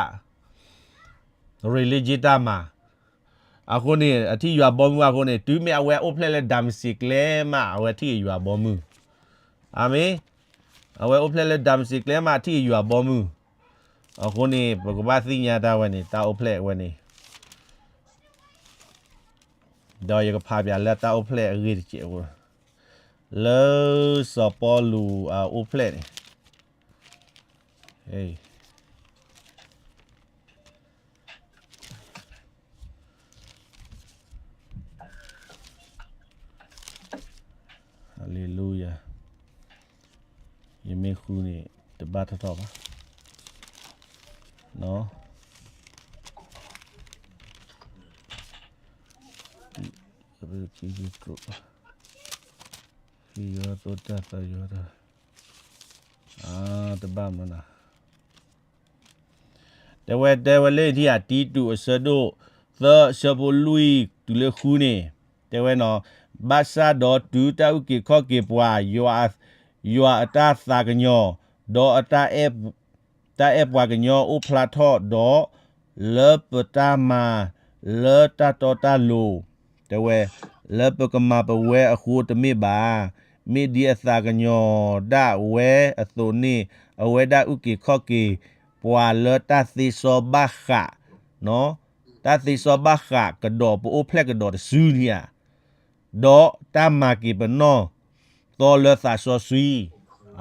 religion တၢ်မၤ, အဃိန့ၣ် အထံၣ်ယွၤဘီမုၢ်အဃိန့ၣ် တုၤမ့ၢ်အဝဲအိၣ်ဖျဲၣ်လၢဒၤမစ့းကျဲမး အဝဲထံၣ်ယွၤဘီမုၢ်, အမ့ၢ်, အဝဲအိၣ်ဖျဲၣ်လၢဒၤမစ့းကျဲမး ထံၣ်ယွၤဘီမုၢ်, အဃိန့ၣ် ပကဘၣ်သ့ၣ်ညါတၢ်ဝဲန့ၣ် တၢ်အိၣ်ဖျဲၣ်ဝဲန့ၣ် ဒီးယကဖးပၠးလၢတၢ်အိၣ်ဖျဲၣ်အဂ့ၢ်တကဲး, လၢစီၤပီလူးအအိၣ်ဖျဲၣ်န့ၣ်, ဟါလ့လူယၤ, ယမ့ၢ်ဃုန့ၣ် တဘၣ်ထီၣ်ထီၣ်ဘၣ်, ခံယိၤသိၣ်တၢ်သၢယိၤတၢ်, တဘၣ်မနုၤ, တဲဝဲ တဲဝဲလၢထံၣ်ဧါ တံတူးအဆၢဒိၣ်သၢ အဆၢဖိလွံၢ်တုၤလၢဃုန့ၣ်, တဲဝဲနီၤ, ဘၣ်ဆၣ်ဒီးတုၤတၢ်အုၣ်က့ၤခီၣ်က့ၤပှၤ, ယွၤအတၢ်သးကညီၤ, ဒီးအတၢ်အဲၣ်ပှၤကညီအိၣ်ဖျါထီၣ်ဒီး, လၢပတၢ်မၤလၢတၢ်တီတၢ်လိၤ, တဲဝဲ, လၢပကမၤပဝဲအဃိတမ့ၢ်ဘၣ်, မ့ၢ်ဒ်အသးကညီၤဒၣ်ဝဲအသိးန့ၣ်, အဝဲဒၣ်အုၣ်က့ၤခီၣ်က့ၤပှၤလၢတၢ်သ့စီဘၣ်ဃး, တၢ်သ့စီဘၣ်ဃးကဒီးပအိၣ်ဖျဲၣ်ကဒီးတစုန့ၣ်ဧါ, ဒီးတၢ်မၤက့ၤပနီၢ်သီလၢသးစီဆှံ,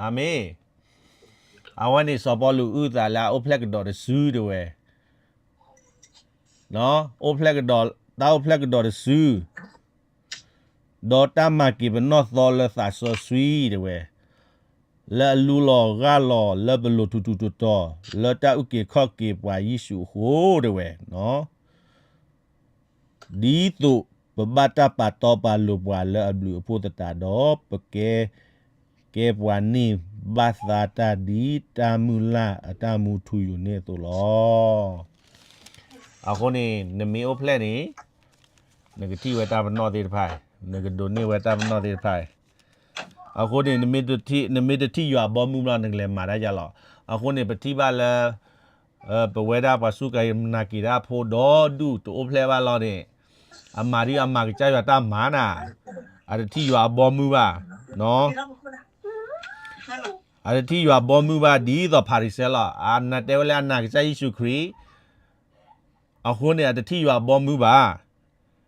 အၤမ့ၣ်. အဝဲန့ၣ်စီၤပီလူးအုၣ်သးလၢအအိၣ်ဖျဲၣ်ကဒီးတစုတဲဝဲ, အိၣ်ဖျဲၣ်ကဒီး, တၢ်အိၣ်ဖျဲၣ်ကဒီးတစု, ဒီးတၢ်မၤက့ၤပနီၢ်သီလၢသးစီဆှံတဲဝဲ, လၢအလူလီၤဂၢ်လီၤလၢပလိၤထူးထူးတီၤတီၤ လၢတၢ်အုၣ်က့ၤခီၣ်က့ၤပှၤယ့ၣ်ၡူးအဃိတဲဝဲ ဒ်သိးပဘၣ်တၢ်ပာ်တီပာ်လိၤပှၤလၢအဘျုးအဖှိၣ်သတးဒီး ပကဲ, ကဲပှၤန့ၢ်ဘၣ်သါတၢ်ဒ်တၢ်မုၢ်လၢ်အတၢ်မူထူယိာ်န့ၣ်အသိးလီၤ. အဃိန့ၣ် နမ့ၢ်အိၣ်ဖျဲၣ်န့ၣ် နကထံၣ်ဝဲတၢ်ပနီၣ်သ့ၣ်တဖၣ်, နကဒိးန့ၢ်ဝဲတၢ်ပနီၣ်သ့ၣ်တဖၣ်. အဃိန့ၣ် နမ့ၢ်တထံၣ်ယွၤအဘီမုၢ်ဘျီ နကလဲၤမၤတၢ်ယါလီၤ. အဃိန့ၣ် ပထံၣ်ဘၣ်လၢ ပဝဲဒၣ်ပှၤစူၢ်က့ၤနာ်က့ၤတၢ်ဖိဒီဒူၣ်တအိၣ်ဖျဲၣ်ဘၣ်လီၤန့ၣ်, အမၤဒ်အမၤကစၢ်ယွၤတၢ်မၤနၤ, အတထံၣ်ယွၤအဘီမုၢ်ဘၣ်, အတထံၣ်ယွၤအဘီမုၢ်ဘၣ်ဒ်သိးဖၤရံၤၡဲလီၤ. အနတဲဝဲလၢအနာ်ကစၢ်ယ့ၣ်ၡူးခရံာ်, အဃိန့ၣ် အတထံၣ်ယွၤအဘီမုၢ်ဘၣ်.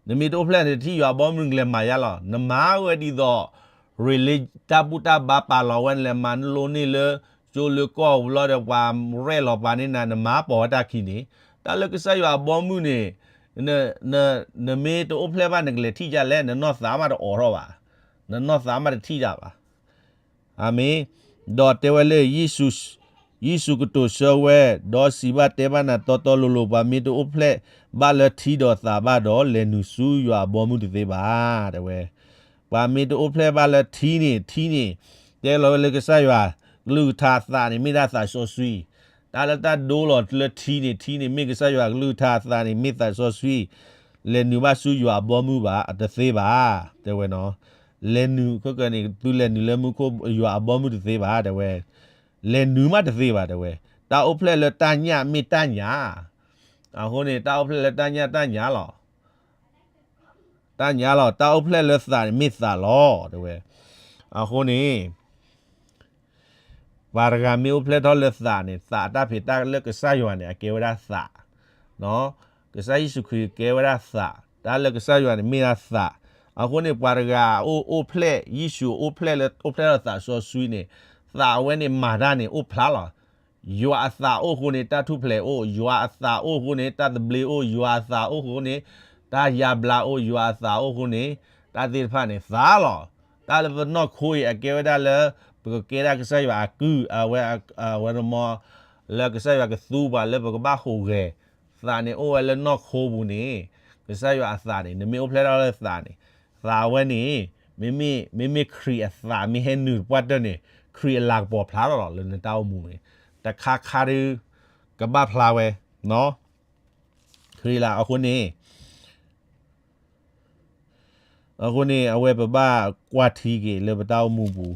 နမ့ၢ်တအိၣ်ဖျဲၣ်န့ၣ် တထံၣ်ယွၤအဘီမုၢ် နကလဲၤမၤယါလီၤ. နမၤဝဲဒ်သိး ရ့လ့ တၢ်ဘူၣ်တၢ်ဘါပာ်လီၤဝဲ နလဲၤမၤနလိန့ၢ်လၢ ကၠိလၢကီၢ်ဘျီဒီး ပှၤရဲၣ်လီၤပှၤန့ၢ်နၤ နမၤပိာ်ဝဲတၢ်ခံန့ၣ်, တၢ်လၢကစၢ်ယွၤအဘီမုၢ်န့ၣ် နမ့ၢ်တအိၣ်ဖျဲၣ်ဘၣ် နကလဲၤထံၣ်ဒ်လဲၣ်, နနီၢ်သးမးတအိးထီၣ်ဘၣ်, နနီၢ်သးမးတထံၣ်တၢ်ဘၣ်. အၤမ့ၣ်. ဒီးတဲဝဲလၢ ယ့ၣ်ၡူးကတိၤဆၢဝဲ, ဒီးစံးဘၣ်တဲဘၣ်နၤတီတီလိၤလိၤ, ပှၤမ့ၢ်တအိၣ်ဖျဲၣ်ဘၣ်လၢထံဒီးသးဘၣ်ဒီး, လဲၤနုာ်ဆူယွၤအဘီမုၢ်တသ့ဘၣ်, တဲဝဲ. ပှၤမ့ၢ်တအိၣ်ဖျဲၣ်ဘၣ်လၢထံန့ၣ်, ထံန့ၣ် တဲလီၤဝဲလၢကစၢ်ယွၤကလုၢ်ကထါ, သးန့ၣ် မ့ၢ်ဒၣ်သးစီဆှံ. တၢ်လၢတၢ်ဒိလီၤလၢထံန့ၣ်, ထံန့ၣ် မ့ၢ်ကစၢ်ယွၤကလုၢ်ကထါ, သးန့ၣ် မ့ၢ်သးစီဆှံ. လဲၤနုာ်ဘၣ်ဆူယွၤအဘီမုၢ်ဘၣ်, တသ့ဘၣ်, တဲဝဲနီၤ. လဲၤနုာ်ခဲကနံၣ်န့ၣ် သုလဲၤနုာ်လၢမူခိၣ်ယွၤအဘီမုၢ်တသ့ဘၣ်, တဲဝဲ. လဲၤနုာ်မးတသ့ဘၣ်, တဲဝဲ. တၢ်အိၣ်ဖျဲၣ်လၢတၢ်ညၣ်မ့ၢ်တၢ်ညၣ်. အဃိန့ၣ် တၢ်အိၣ်ဖျဲၣ်လၢတၢ်ညၣ်တၢ်ညၣ်လီၤ. တၢ်ညၣ်လီၤ. တၢ်အိၣ်ဖျဲၣ်လၢသးန့ၣ်မ့ၢ်သးလီၤ, တဲဝဲ. အဃိန့ၣ် ပှၤတဂၤမ့ၢ်အိၣ်ဖျဲၣ်ထီၣ်လၢသးန့ၣ်, သးအတၢ်ဖံးတၢ်လၢကစၢ်ယွၤန့ၣ် အကဲဝဲဒၣ်သး. ကစၢ်ယ့ၣ်ၡူးခရံာ်ကဲဝဲဒၣ်သး, တၢ်လၢကစၢ်ယွၤန့ၣ်မ့ၢ်ဒၣ်သး. အဃိန့ၣ် ပှၤတဂၤအိၣ်အိၣ်ဖျဲၣ်, ယ့ၣ်ၡူးအိၣ်ဖျဲၣ်လၢအိၣ်ဖျဲၣ်ထီၣ်သးစီဆှံန့ၣ်, သးအဝဲန့ၣ်မၤတၢ်န့ၣ်အိၣ်ဖျါလီၤ. ယွၤအသးအိၣ်အဃိန့ၣ် တၢ်ထူၣ်ဖျဲးအိၣ်, ယွၤအသးအိၣ်အဃိန့ၣ် တၢ်သဘျ့အိၣ်, ယွၤအသးအိၣ်အဃိန့ၣ် တၢ်ယါဘျါအိၣ်, ယွၤအသးအိၣ်အဃိန့ၣ် တၢ်သ့ၣ်တဖၣ်န့ၣ်သးလီၤ. တၢ်လၢပနီၢ်ခိအံၤ အကဲဝဲဒၣ်လၢ ပကကဲဒၣ်ကစၢ်ယွၤအကုၢ်, အဝဲ, အဝဲန့ၣ်မ့ၢ်လၢကစၢ်ယွၤကသူပှၤလၢပကဘၣ်ဟူးဂဲၤ, သးန့ၣ်အိၣ်ဝဲလၢနီၢ်ခိပူၤန့ၣ်, ကစၢ်ယွၤအသးန့ၣ် နမ့ၢ်အိၣ်ဖျဲၣ်ထီၣ်လၢသးန့ၣ်, သးဝဲန့ၣ် မ့မ့ၢ်ခရံာ်အသးမ့ၢ်ဟဲနုာ်တပှၢ်တၢၢ်န့ၣ်, ခရံာ်အလၤကပီၤဖျါထီၣ်လီၤလၢနတၢ်အိၣ်မူန့ၣ်, တခါခါဒီး ကဘၣ်ဖျါဝဲ, ခရံာ်လၢအဃိန့ၣ် အဃိန့ၣ် အဝဲပဘၣ်ကွၢ်ထံက့ၤလၢပတၢ်အိၣ်မူပူ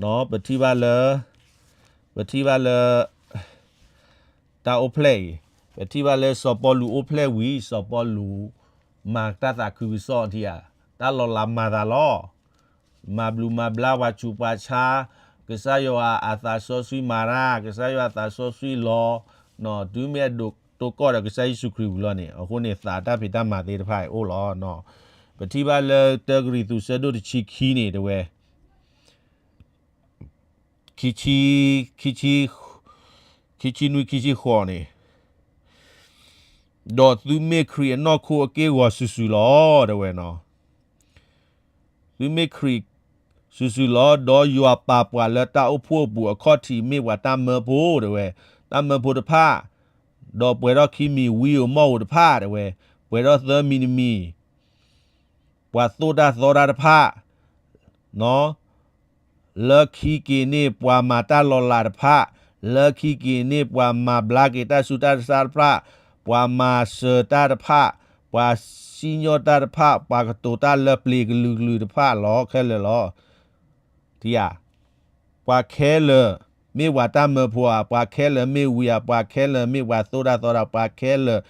ၤ, ပထံၣ်ဘၣ်လၢ, ပထံၣ်ဘၣ်လၢ တၢ်အိၣ်ဖျဲၣ်အံၤ, ပထံၣ်ဘၣ်လၢစီၤပီလူးအိၣ်ဖျဲၣ်ဝံၤ စီၤပီလူး မၤတၢ်သးခုကစီၣ်ထံဧါ, တၢ်လီၤလးမၤသးလီၤ. မၤဘျုးမၤဘျါပှၤဆူးပှၤဆါ, ကစၢ်ယွၤအသးစီဆှံမၤတၢ်, ကစၢ်ယွၤအသးစီဆှံလီၤ, တုၤမ့ၢ်အဒိးတိၢ်ကီၢ်ဒီးကစၢ်ယ့ၣ်ၡူးခရံာ်ဝံၤလီၤန့ၣ်, အဃိန့ၣ်သးတၢ်ဖံးတၢ်မၤသ့ၣ်တဖၣ်အံၤအိၣ်လီၤ. ပထံၣ်ဘၣ်လၢတၢကရံၣ်သူးဆၢဒိၣ်တဆံခံန့ၣ်တဲဝဲ ခံဆံ, ခံဆံ, ခံဆံနွံခံဆံဃိးန့ၣ်, ဒီးသုမ့ၢ်ခရံာ်အနီၢ်ခိအက့ၢ်အဂီၤစုာ်စုာ်လီၤ တဲဝဲနီၤ. သုမ့ၢ်ခရံာ်စုာ်စုာ်လီၤ, ဒီးယွၤပာ်ပှၤလၢတၢ်အိၣ်ဖှိၣ်အပူၤအခီၣ်ထံးမ့ၢ်ပှၤတၢ်မၢဖိ တဲဝဲ, တၢ်မၢဖိတဖၣ်, ဒီးပှဲၤထီၣ်ခံမံၤဝံဧိၤမီၢ်ဧိၤတဖၣ် တဲဝဲ, ပှဲၤထီၣ်သၢမံၤတမံၤ ပှၤသိၣ်တၢ်သီတၢ်တဖၣ်, လၢခံက့ၤန့ၣ်ပှၤမၤတၢ်လီၤလးတဖၣ်, လၢခံက့ၤန့ၣ်ပှၤမၤဘျါက့ၤတၢ်ဆူးတၢ်ဆါတဖၣ်, ပှၤမၤစၢၤတၢ်တဖၣ်, ပှၤစံၣ်ညီၣ်တၢ်တဖၣ်, ပှၤကတိၤတၢ်လၢပျ့ၤကလုာ်ကလုာ်တဖၣ်လီၤ ခဲလၢာ်လီၤ. ထံဧါ, ပှၤခဲလၢာ်မ့ၢ်ပှၤတၢ်မၢဖိဧါ, ပှၤခဲလၢာ်မ့ၢ်ဝံဧါ, ပှၤခဲလၢာ်မ့ၢ်ပှၤသိၣ်တၢ်သီတၢ်, ပှၤခဲလၢာ်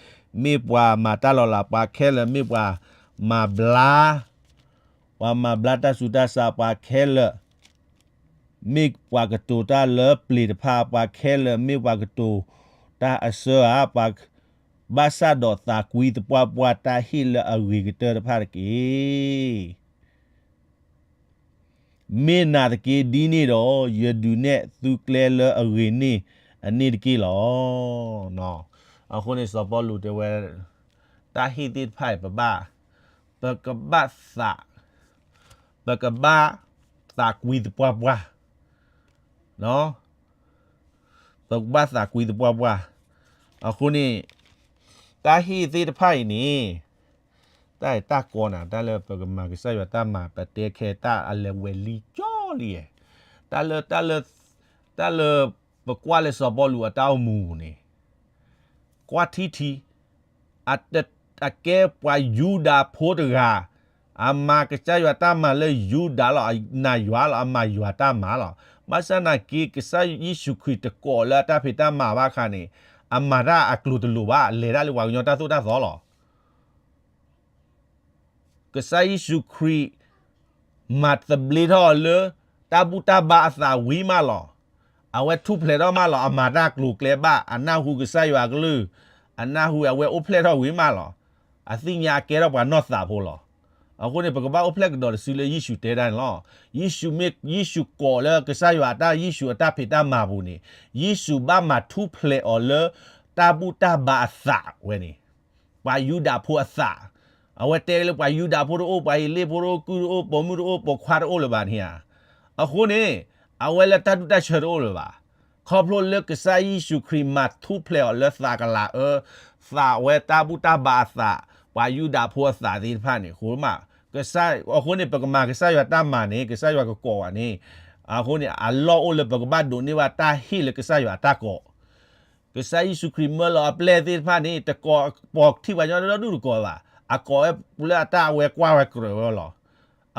မ့ၢ်ပှၤမၤတၢ်လီၤလး, ပှၤခဲလၢာ်မ့ၢ်ပှၤမၤဘျါ, ပှၤမၤဘျါတၢ်ဆူးတၢ်ဆါ, ပှၤခဲလၢာ်မ့ၢ်ပှၤကတိၤတၢ်လၢပျ့ၤတဖၣ်, ပှၤခဲလၢာ်မ့ၢ်ပှၤကတိၤတၢ်အစၢဧါ, ပှၤ ဘၣ်ဆၣ်ဒီးသးကွံသပှၢ်ပှၢ်တၢ်ဟ့ၣ်လၢအဂ့ၤကတၢၢ်တဖၣ်တက့ၢ်. မ့ၢ်နာ်သက့ဒ်န့ၣ်ဒီး ယဒုးနဲၣ်သုကျဲလၢအဂ့ၤန့ၢ်အန့ၣ်တက့ၢ်လီၤ. အဃိန့ၣ်စီၤပီလူးတဲဝဲ တၢ်ဟ့ၣ်သ့ၣ်တဖၣ်အံၤ ပဘၣ်, ပကဘၣ်သး, ပကဘၣ်သးကွံသပှၢ်ပှၢ် ပကဘၣ်သးကွံသပှၢ်ပှၢ်. အဃိန့ၣ် တၢ်ဟ့ၣ်သ့ၣ်တဖၣ်အံၤန့ၣ် တၢ်အံၤတၢ်ကီနၤ တၢ်လၢပကမၤကစၢ်ယွၤတၢ်မၤ ပတဲခဲတၢ်အလဲၤဝဲလံကၠီလံ, တၢ်လၢ, တၢ်လၢ, တၢ်လၢပကွၢ်လၢစီၤပီလူးအတၢ်အိၣ်မူန့ၣ် ကွၢ်ထံထံ အကဲပှၤယူဒၤဖိတဂၤ, အမၤကစၢ်ယွၤတၢ်မၤလၢယူဒၤလီၤ, အနာ်ယွၤလီၤ, အမၤယွၤတၢ်မၤလီၤ. ဘၣ်ဆၣ်နာ်က့ ကစၢ်ယ့ၣ်ၡူးခရံာ်တကိးလၢအတၢ်ဖံးတၢ်မၤဘၣ်အခါန့ၣ် အမၤတၢ်အကျိၤတလိၤဘၣ်, လဲၤတၢ်လၢပှၤကညီတၢ်သိၣ်တၢ်သီလီၤ. ကစၢ်ယ့ၣ်ၡူးခရံာ် မၤသဘျ့ထီၣ်အီၤလၢ တၢ်ဘူၣ်တၢ်ဘါအသးဝံၤမးလီၤ. အဝဲထူၣ်ဖျဲးထီၣ်မးလီၤ. အမၤတၢ်ကျိၤကျဲဘၣ်, အနၢ်ဟူကစၢ်ယွၤအကလုၢ်, အနၢ်ဟူအဝဲအိၣ်ဖျဲၣ်ထီၣ်ဝံၤမးလီၤ. အသ့ၣ်ညါအကဲထီၣ်ပှၤနီၢ်သးဖိလီၤ. အဃိန့ၣ် ပကဘၣ်အိၣ်ဖျဲၣ်ကဒီးတစုလၢယ့ၣ်ၡူးတဲတၢ်န့ၣ်လီၤ. ယ့ၣ်ၡူးမ့ၢ်, ယ့ၣ်ၡူးကိးလၢကစၢ်ယွၤအတၢ်, ယ့ၣ်ၡူးအတၢ်ဖံးတၢ်မၤပူၤန့ၣ်, ယ့ၣ်ၡူးဘၣ်မၤထူၣ်ဖျဲးအီၤလၢ တၢ်ဘူၣ်တၢ်ဘါအသးဝဲန့ၣ် ပှၤယူဒၤဖိအသး, အဝဲတဲလၢပှၤယူဒၤဖိတအိၣ်, ပှၤဟ့းလ့ၣ်ဖိတအိၣ်, ကုၢ်တအိၣ်, ပိာ်မုၣ်တအိၣ်, ပိာ်ခွါတအိၣ်လၢၤဘၣ်န့ၣ်ဧါ. အဃိန့ၣ် အဝဲလၢတၢ်ဒူၣ်တၢ်ဆၢတအိၣ်လၢၤဘၣ်. ခီဖျိလၢကစၢ်ယ့ၣ်ၡူးခရံာ်မၤထူၣ်ဖျဲးအီၤလၢသးကလၤအၢ, သးဝဲတၢ်ဘူၣ်တၢ်ဘါအသး, ပှၤယူဒၤဖိအသးသ့ၣ်တဖၣ်န့ၣ် အဃိမး, အဃိန့ၣ် ပကမၤကစၢ်ယွၤတၢ်မၤန့ၣ် ကစၢ်ယွၤကကိးဘၣ်န့ၣ်, အဃိန့ၣ် အလီၢ်အိၣ်လၢပကဘၣ်ဒိးန့ၢ်ဘၣ်တၢ်ဟ့ၣ်လၢကစၢ်ယွၤအတၢ်ကိး ကစၢ်ယ့ၣ်ၡူးခရံာ်မၢလီၤအပျဲၢ်သ့ၣ်တဖၣ်န့ၣ် တကိးပိာ်ထံၣ်ပှၤကညီဒီဒူၣ်တကိးဘၣ်. အကိးဝဲလၢအတၢ်အဝဲကွၢ်ဝဲကြၢးဝဲလီၤ.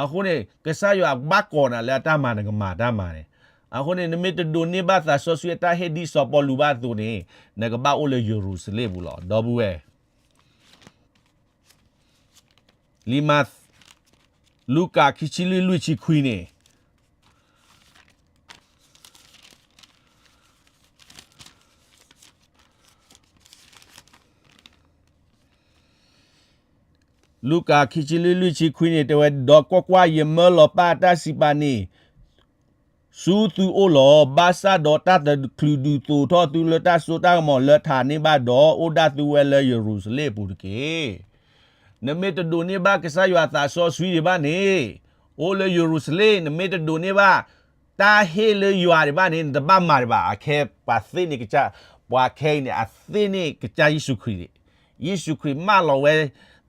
အဃိန့ၣ် ကစၢ်ယွၤဘၣ်ကိးနၤလၢအတၢ်မၤ နကမၤတၢ်မၤန့ၣ်. အဃိန့ၣ် နမ့ၢ်တဒိးန့ၢ်ဘၣ်သးစီဆှံအတၢ်ဟ့ၣ်ဒ်စီၤပီလူးဘၣ်အသိးန့ၣ် နကဘၣ်အိၣ်လၢယရူၤၡလ့ၣ်ပူၤလီၤ. ဒီပုၢ်ဝဲၢ် လံာ်မး, လူၤကၣ်ခံဆံလွံၢ်လွံၢ်ဆံခွံန့ၣ်, လူၤကၣ်ခံဆံလွံၢ်လွံၢ်ဆံခွံန့ၣ် တဲဝဲ, ဒီးကွၢ်ကွၢ်, ယမၢလီၤပၢ်အတၢ်စံးပာ်န့ၣ် ဆူသုအိၣ်လီၤ. ဘၣ်ဆၣ်ဒီးတၢ်တချုးဒုးသိးထီၣ်သုလၢတၢ်စိတၢ်ကမီၤလၢထးန့ၣ်ဘၣ်ဒီး အိၣ်ဒၣ်သုဝဲလၢယရူၤၡလ့ၣ်အပူၤတက့ၢ်. နမ့ၢ်တဒိးန့ၢ်ဘၣ်ကစၢ်ယွၤသးစီဆှံဒံးဘၣ်န့ၣ်, အိၣ်လၢယရူၤၡလ့ၣ်, နမ့ၢ်တဒိးန့ၢ်ဘၣ် တၢ်ဟ့ၣ်လၢယွၤဒံးဘၣ်န့ၣ် နတဘၣ်မၤဒံးဘၣ်. အခဲပှၤသ့န့ၢ်ကစၢ်, ပှၤခဲအံၤန့ၣ် အသ့န့ၢ်ကစၢ်ယ့ၣ်ၡူးခရံာ်န့ၣ်. ယ့ၣ်ၡူးခရံာ်မၢလီၤဝဲ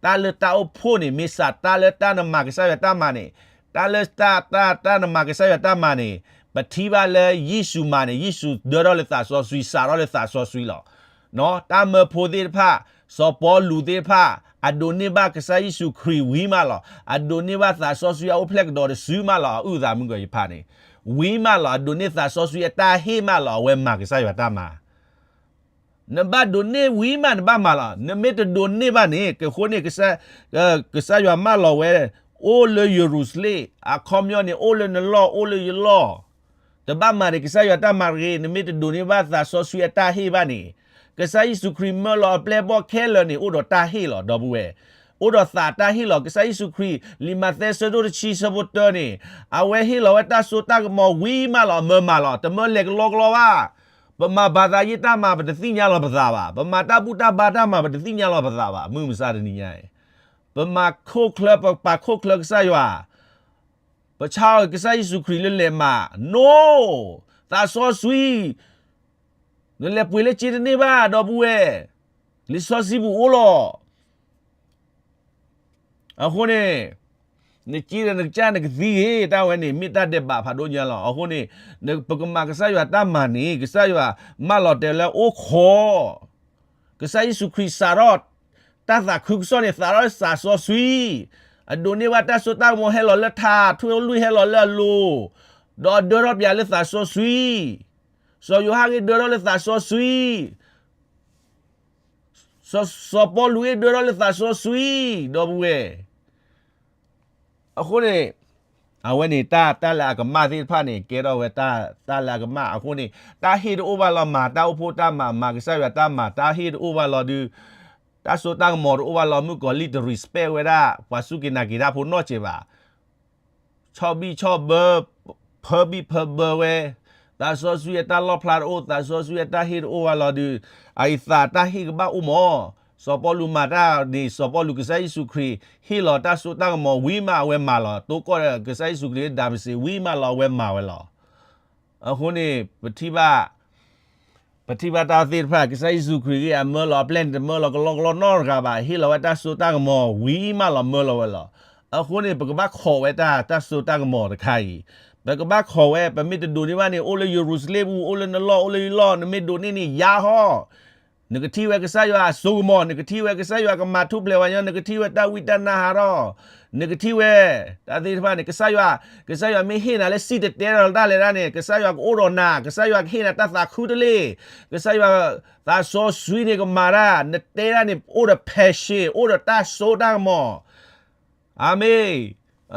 တၢ်လၢတၢ်အိၣ်ဖှိၣ်န့ၣ် မ့ၢ်စးတၢ်လၢတၢ်နမၤကစၢ်ယွၤတၢ်မၤန့ၣ်, တၢ်လၢတၢ်, တၢ်, တၢ်နမၤကစၢ်ယွၤတၢ်မၤန့ၣ်, ပထံၣ်ဘၣ်လၢယ့ၣ်ၡူးမၤန့ၣ်, ယ့ၣ်ၡူးဒၢထီၣ်လၢသးစီဆှံ, စးထီၣ်လၢသးစီဆှံလီၤ. တၢ်မၢဖိသ့ၣ်တဖၣ်, စီၤပီလူးသ့ၣ်တဖၣ်, အဒိးန့ၢ်ဘၣ်ကစၢ်ယ့ၣ်ၡူးခရံာ်ဝံၤမးလီၤ. အဒိးန့ၢ်ဘၣ်သးစီဆှံအအိၣ်ဖျဲၣ်ကဒီးတစုမးလီၤ. အအုၣ်သးမုၢ်ကီၤယဖးန့ၣ် ဝံၤမးလီၤ. အဒိးန့ၢ်သးစီဆှံအတၢ်ဟ့ၣ်မးလီၤ. အဝဲမၤကစၢ်ယွၤတၢ်မၤ နဘၣ်ဒိးန့ၢ်ဝံၤမး နဘၣ်မၤလီၤ. နမ့ၢ်တဒိးန့ၢ်ဘၣ်န့ၣ် ကဃိန့ၣ် ကစၢ်ယွၤမၢလီၤဝဲ အိၣ်လၢယရူၤၡလ့ၣ် အခီပညီန့ၣ် အိၣ်လၢနလီၢ် အိၣ်လၢယလီၢ်, တဘၣ်မၤန့ၣ် ကစၢ်ယွၤတၢ်မၤတဂ့ၤ. နမ့ၢ်တဒိးန့ၢ်ဘၣ်သးစီဆှံအတၢ်ဟ့ၣ်ဘၣ်န့ၣ်, ကစၢ်ယ့ၣ်ၡူးခရံာ်မၢလီၤအပျဲၢ်အဘီၣ်ခဲလၢာ်န့ၣ် အိၣ်ဒီးတၢ်ဟ့ၣ်လီၤ ဒီပုၢ်ဝဲၢ်, အိၣ်ဒီးသးတၢ်ဟ့ၣ်လီၤ. ကစၢ်ယ့ၣ်ၡူးခရံာ် လံာ်မးသဲဆၢဒိၣ်တဆံဆၢဖိတၢန့ၣ်, အဝဲဟ့ၣ်လီၤဝဲတၢ်စိတၢ်ကမီၤဝံၤမးလီၤ. မၢမၤလီၤ. တမၢလဲၤကလီကလီဘၣ်. ပမၤဘၣ်သးယ့ၢ်တၢ်မၤ ပတသ့ၣ်ညါလီၤပသးဘၣ်. ပမၤတၢ်ဘူၣ်တၢ်ဘါတၢ်မၤ ပတသ့ၣ်ညါလီၤပသးဘၣ်. မုၢ်မဆါတနံၤညါအံၤ ပမၤခိၣ်ချၢ ပပာ်ခိၣ်ချၢကစၢ်ယွၤ, ပဆါအီၤကစၢ်ယ့ၣ်ၡူးခရံာ်လၢလဲၤမၤ, နိ, သးစီဆှံ, နလဲၤပှ့ၤလၢစ့တန့ၢ်ဘၣ် ဒီပုၢ်ဝဲၢ်, လံာ်စီဆှံပူၤအိၣ်လီၤ. အဃိန့ၣ် နစ့ဒီးနကစၢ်နကသံဂ့ၤ တၢ်ဝဲန့ၣ် မ့ၢ်တၢ်ဒဲးဘးဖးဒိၣ်ညါလီၤ. အဃိန့ၣ် ပကမၤကစၢ်ယွၤတၢ်မၤန့ၣ် ကစၢ်ယွၤမၢလီၤတဲာ်လၢအိၣ်ခိး ကစၢ်ယ့ၣ်ၡူးခရံာ်စးထီၣ် တၢ်သးခုကစီၣ်န့ၣ် သးထီၣ်လၢသးစီဆှံ, အဒိးန့ၢ်ဘၣ်တၢ်စိတၢ်ကမီၤဟဲလီၤလၢထး, ထွံၣ်လွံၢ်ဟဲလီၤလၢအလိၤ, ဒီးဒၢထီၣ်ပၠးလၢသးစီဆှံ, စီၤယိၤဟၣ်ဂ့ၢ်ဒၢထီၣ်လၢသးစီဆှံ စီၤပီလူးဂ့ၢ်ဒၢထီၣ်လၢသးစီဆှံ, ဒီပုၢ်ဝဲၢ်. အဃိန့ၣ် အဝဲန့ၣ်တၢ် တၢ်လၢအကမၣ်သ့ၣ်တဖၣ်န့ၣ် ကဲထီၣ်ဝဲတၢ် တၢ်လၢအကမၣ်. အဃိန့ၣ် တၢ်ဟ့ၣ်တအိၣ်ဘၣ်လီၤ မၤတၢ်အိၣ်ဖှိၣ်တၢ်မၤ မၤကစၢ်ယွၤတၢ်မၤ တၢ်ဟ့ၣ်တအိၣ်ဘၣ်လီၤဒုး တၢ်စိတၢ်ကမီၤတအိၣ်ဘၣ်လီၤ မုၣ်ကီၤလံၢ်တ respect ဝဲဒၣ် ပှၤစူၢ်က့ၤနာ်က့ၤတၢ်ဖိနီတစဲးဘၣ်. ဆီၣ်ဘံၣ်ဆီၣ်ဘၢ, ဖၢဘံၣ်ဖၢဘၢဝဲ, သးစီဆှံအတၢ်လီၣ်ဖျါတအိၣ်, သးစီဆှံအတၢ်ဟ့ၣ်တအိၣ်ဘၣ်လီၤဒုး အအံၤသးတၢ်ဟ့ၣ်ကဘၣ်အိၣ်မး. စီၤပီလူးမၤတၢ်န့ၣ် စီၤပီလူး ကစၢ်ယ့ၣ်ၡူးခရံာ် ဟ့ၣ်လီၤတၢ်စိတၢ်ကမီၤဝံၤမး အဝဲမၤလီၤ. တိကိၣ်ဒီးကစၢ်ယ့ၣ်ၡူးခရံာ်လၢဒၤမစ့းဝံၤမးလီၤ အဝဲမၤဝဲလီၤ. အဃိန့ၣ် ပထံၣ်ဘၣ် ပထံၣ်ဘၣ်တၢ်သ့ၣ်တဖၣ် ကစၢ်ယ့ၣ်ၡူးခရံာ်ဂ့ၢ် အမၢလီၤအပျဲၢ်န့ၣ် တမၢလီၤကလီကလီနီတဂၤဘၣ်. ဟ့ၣ်လီၤဝဲတၢ်စိတၢ်ကမီၤဝံၤမးလီၤ မၢလီၤဝဲလီၤ. အဃိန့ၣ် ပကဘၣ်ခိးဝဲတၢ် တၢ်စိတၢ်ကမီၤတခါအံၤ, ပကဘၣ်ခိးဝဲ. ပမ့ၢ်တဒိးန့ၢ်ဘၣ်န့ၣ် အိၣ်လၢယရူၤၡလ့ၣ်ပူၤ အိၣ်လၢနလီၢ် အိၣ်လၢယလီၢ် နမ့ၢ်ဒိးန့ၢ်န့ၣ် ယါဟီၣ် နကထံၣ်ဝဲကစၢ်ယွၤအစိကမီၤ, နကထံၣ်ဝဲကစၢ်ယွၤကမၤထူၣ်ဖျဲးပှၤကညီ, နကထံၣ်ဝဲတၢ်ဝံတၢ်နါဟးထီၣ်, နကထံၣ်ဝဲ တၢ်သ့ၣ်တဖၣ်န့ၣ် ကစၢ်ယွၤ, ကစၢ်ယွၤမ့ၢ်ဟ့ၣ်နၤလၢစံၣ်တဲၤတဲလီၤတၢ်လဲၤတၢ်န့ၣ် ကစၢ်ယွၤကအိၣ်ဒီးနၤ, ကစၢ်ယွၤကဟ့ၣ်နၤတၢ်သးခုတလ့ၢ်, ကစၢ်ယွၤသးစီဆှံန့ၣ်ကမၤတၢ်, နတဲဒၣ်န့ၣ် အိၣ်ဒီး passion အိၣ်ဒီးတၢ်စိတၢ်ကမီၤ အၤမ့ၣ်.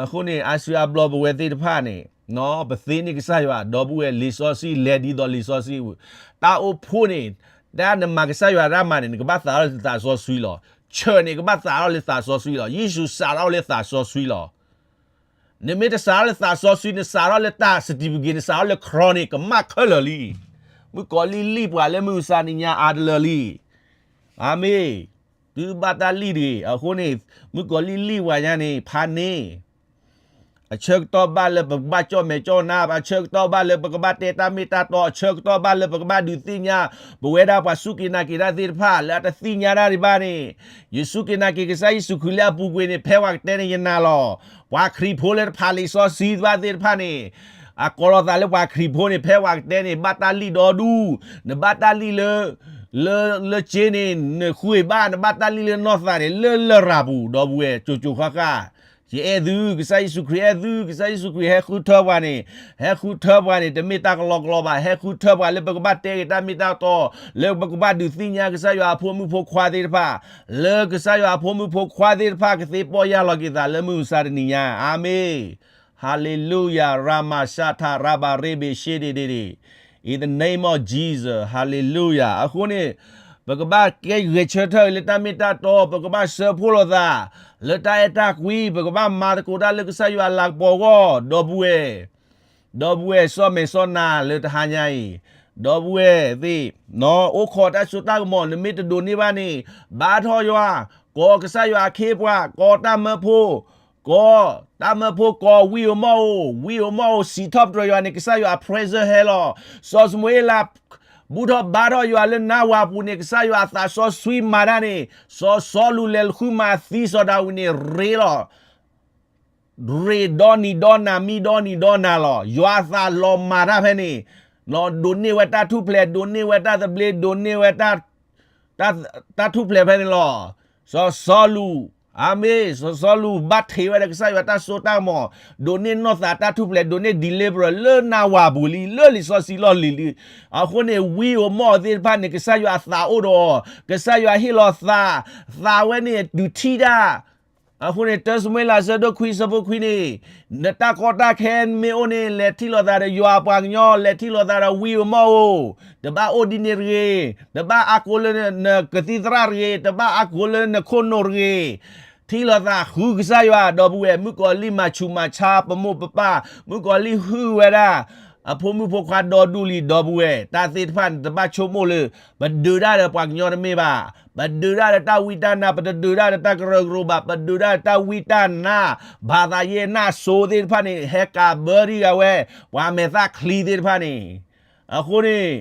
အဃိန့ၣ် အါစုအါဘျီပဝဲသ့ၣ်တဖၣ်န့ၣ် ပသ့န့ၢ်ကစၢ်ယွၤ ဒီပုၢ်ဝဲၢ်, လံာ်စီဆှံလဲၤဒ်သိးလံာ်စီဆှံပူၤ, တၢ်အိၣ်ဖှိၣ်န့ၣ်, တၢ်နမၤကစၢ်ယွၤတၢ်မၤန့ၣ် နကဘၣ်သးထီၣ်လၢသးစီဆှံလီၤ. ဆၢၣ်န့ၣ်ကဘၣ်သးထီၣ်လၢသးစီဆှံလီၤ. ယ့ၣ်ၡူးစးထီၣ်လၢသးစီဆှံလီၤ. နမ့ၢ်တစးထီၣ်လၢသးစီဆှံ, နစးထီၣ်လၢတၢ် certificate, နစးထီၣ်လၢ crown န့ၣ် ကမၣ်ခဲလၢာ်လံ. မုၣ်ကီၤလံၢ်လံၢ်ပှၤလၢမုၢ်မဆါနံၤညါအါတလၢလံ. အၤမ့ၣ်. သုဘၣ်တၢ်လံၢ်တဂ့ၤ. အဃိန့ၣ် မုၣ်ကီၤလံၢ်လံၢ်ပှၤညါန့ၣ် ဖးန့ၣ် အဆၢကတီၢ်ဘၣ်လၢပကဘၣ်ကၠီၣ်မဲာ်ကၠီၣ်နါ, အဆၢကတီၢ်ဘၣ်လၢပကဘၣ်တဲတၢ်မ့ၢ်တၢ်တီ, အဆၢကတီၢ်ဘၣ်လၢပကဘၣ်ဒုးသ့ၣ်ညါ ပဝဲဒၣ်ပှၤစူၢ်က့ၤနာ်က့ၤတၢ်သ့ၣ်တဖၣ် လၢအတသ့ၣ်ညါတၢ်ဒံးဘၣ်န့ၣ်, ယစူၢ်က့ၤနာ်က့ၤကစၢ်ယ့ၣ်ၡူးခရံာ်လၢအပူၤကွံာ်န့ၣ် ဖဲပှၤကတဲန့ၣ်ယနာ်လီၤ. ပှၤခရံာ်ဖိလၢတဖးလံာ်စီဆှံဘၣ်သ့ၣ်တဖၣ်န့ၣ် အကိးလီၤသးလၢပှၤခရံာ်ဖိန့ၣ် ဖဲပှၤကတဲန့ၣ် ဘၣ်တၢ်လံၢ်ဒီဒူၣ်, နဘၣ်တၢ်လံၢ်လၢ လၢ လၢစ့န့ၣ် နဃုဘၣ်, နဘၣ်တၢ်လံၢ်လၢနီၢ်သးန့ၣ် လၢလရာ်ပူၤ, ဒီပုၢ်ဝဲၢ် ကၠိကၠိဃၣ်ဃၣ်. ယအဲၣ်သု, ကစၢ်ယ့ၣ်ၡူးခရံာ်အဲၣ်သု, ကစၢ်ယ့ၣ်ၡူးခရံာ်ဟဲဃုထၢပှၤန့ၣ်, ဟဲဃုထၢပှၤန့ၣ် တမ့ၢ်တၢ်ကလီကလီဘၣ်, ဟဲဃုထၢပှၤလၢပကဘၣ်တဲက့ၤတၢ်မ့ၢ်တၢ်တီ, လၢပကဘၣ်ဒုးသ့ၣ်ညါကစၢ်ယွၤအဖိမုၣ်ဖိခွါသ့ၣ်တဖၣ်, လၢကစၢ်ယွၤအဖိမုၣ်ဖိခွါသ့ၣ်တဖၣ် ကသ့ပီၢ်ယၢ်လီၤက့ၤသးလၢမုၢ်မဆါတနံၤညါ, အၤမ့ၣ်. Hallelujah, Ramashata Rabarebe Shedede. In the name of Jesus, Hallelujah. အဃိန့ၣ် ပကဘၣ်ကဲဂဲၤဆၢထၢၣ်လၢတၢ်မ့ၢ်တၢ်တီ, ပကဘၣ်စၢဖှိၣ်လိာ်သး လၢတၢ်အဲၣ်တၢ်ကွံ, ပကဘၣ်မၤသကိးတၢ်လၢကစၢ်ယွၤအလၤကပီၤအဂီၢ်, ဒီပုၢ်ဝဲၢ်, ဒီပုၢ်ဝဲၢ် စီၣ်မဲာ်စီၣ်နၤလၢတဟါညါအံၤ, ဒီပုၢ်ဝဲၢ်သ့ၣ်, အိၣ်ခိးတၢ်စိတၢ်ကမီၤ နမ့ၢ်တဒိးန့ၢ်ဘၣ်န့ၣ်, ဘါထီၣ်ယွၤ, ကိးကစၢ်ယွၤအခ့အပှၤ, ကိးတၢ်မၢဖိ, ကိးတၢ်မၢဖိ, ကိးဝံဧိၤမီၢ်ဧိၤ, ဝံဧိၤမီၢ်ဧိၤ စံးထီၣ်ပတြၢၤယွၤန့ၣ် ကစၢ်ယွၤအ presence ဟဲလီၤ. စီၤၡမူၤအ့လး ဘူၣ်ထီၣ်ဘါထီၣ်ယွၤလၢနါဝၤပူၤန့ၣ် ကစၢ်ယွၤအသးစီဆှံမၤတၢ်န့ၣ်, စီၤစီလူးလဲၤဃုမၤသံစီၤဒၤဝံးန့ၣ် ရ့လီၤ. ရ့ဒီနံၤဒီနၤ မံဒီနံၤဒီနၤလီၤ. ယွၤအသးလီၤမၤတၢ်ဖဲန့ၣ်, ဒိးန့ၢ်ဝဲတၢ်ထူၣ်ဖျဲး, ဒိးန့ၢ်ဝဲတၢ်သဘျ့, ဒိးန့ၢ်ဝဲ တၢ်ထူၣ်ဖျဲးဖဲန့ၣ်လီၤ. စီၤစီလူး, အၤမ့ၣ်, စီၤစီလူးဘၣ်ထံးဝဲဒီးကစၢ်ယွၤတၢ်စိတၢ်ကမီၤ, ဒိးန့ၢ်နီၢ်သးတၢ်ထူၣ်ဖျဲး, ဒိးန့ၢ် deliverance လၢနၢ်ဝၤပူၤလံ, လၢလံာ်စီဆှံလီၢ်လံၤလံ. အဃိန့ၣ် ဝံဧိၤမီၣ်ဧိၤသ့ၣ်တဖၣ်န့ၣ် ကစၢ်ယွၤအသးအိၣ်ဒီးအီၤ, ကစၢ်ယွၤဟ့ၣ်လီၤသး, သးဝဲန့ၣ်ဒုးထံၣ်တၢ် အဃိန့ၣ် တၢ ၡမူၤအ့လး ဆၢဒိၣ်ခွံ ဆၢဖိခွံန့ၣ်, နတၢ်ကီတၢ်ခဲမ့ၢ်အိၣ်န့ၣ် လဲၤထံၣ်လိာ်သးဒီးယွၤအပှၤကညီ, လဲၤထံၣ်လိာ်သးဒီးဝံဧိၤမီၣ်ဧိၤ, တဘၣ်အိၣ်ဒ်န့ၣ်တဂ့ၤ, တဘၣ်အါကိးလၢနကသံၣ်သရၣ်တဂ့ၤ, တဘၣ်အါကိးလၢနခိၣ်နူာ်တဂ့ၤ, ထံၣ်လိာ်သးဃုကစၢ်ယွၤ ဒီပုၢ်ဝဲၢ်, မုၣ်ကီၤလံၢ်မၤဆူးမၤဆါပမိၢ်ပပၢ်, မုၣ်ကီၤလံၢ်ဟုၣ်ဝဲဒၣ် အဖိမုၣ်ဖိခွါဒီဒူၣ်လံ ဒီပုၢ်ဝဲၢ်, တၢ်သ့ၣ်တဖၣ်န့ၣ် တဘၣ်ဆိကမိၣ်လၢ ပဒုးတၢ်ဒီးပှၤကညီတမ့ၢ်ဘၣ်, ပဒုးတၢ်ဒီးတၢ်ဝံတၢ်နါ, ပတဒုးတၢ်ဒီးတၢ်ကရၢကရိဘၣ်, ပဒုးတၢ်ဒီးတၢ်ဝံတၢ်နါ, ဘၣ်သးယဲၢ်နၢ်စိသ့ၣ်တဖၣ်န့ၣ် ဟဲကးဘၢဒံးဂၤဝဲ, ပှၤမဲာ်သၣ်ချံသ့ၣ်တဖၣ်န့ၣ်, အဃိန့ၣ်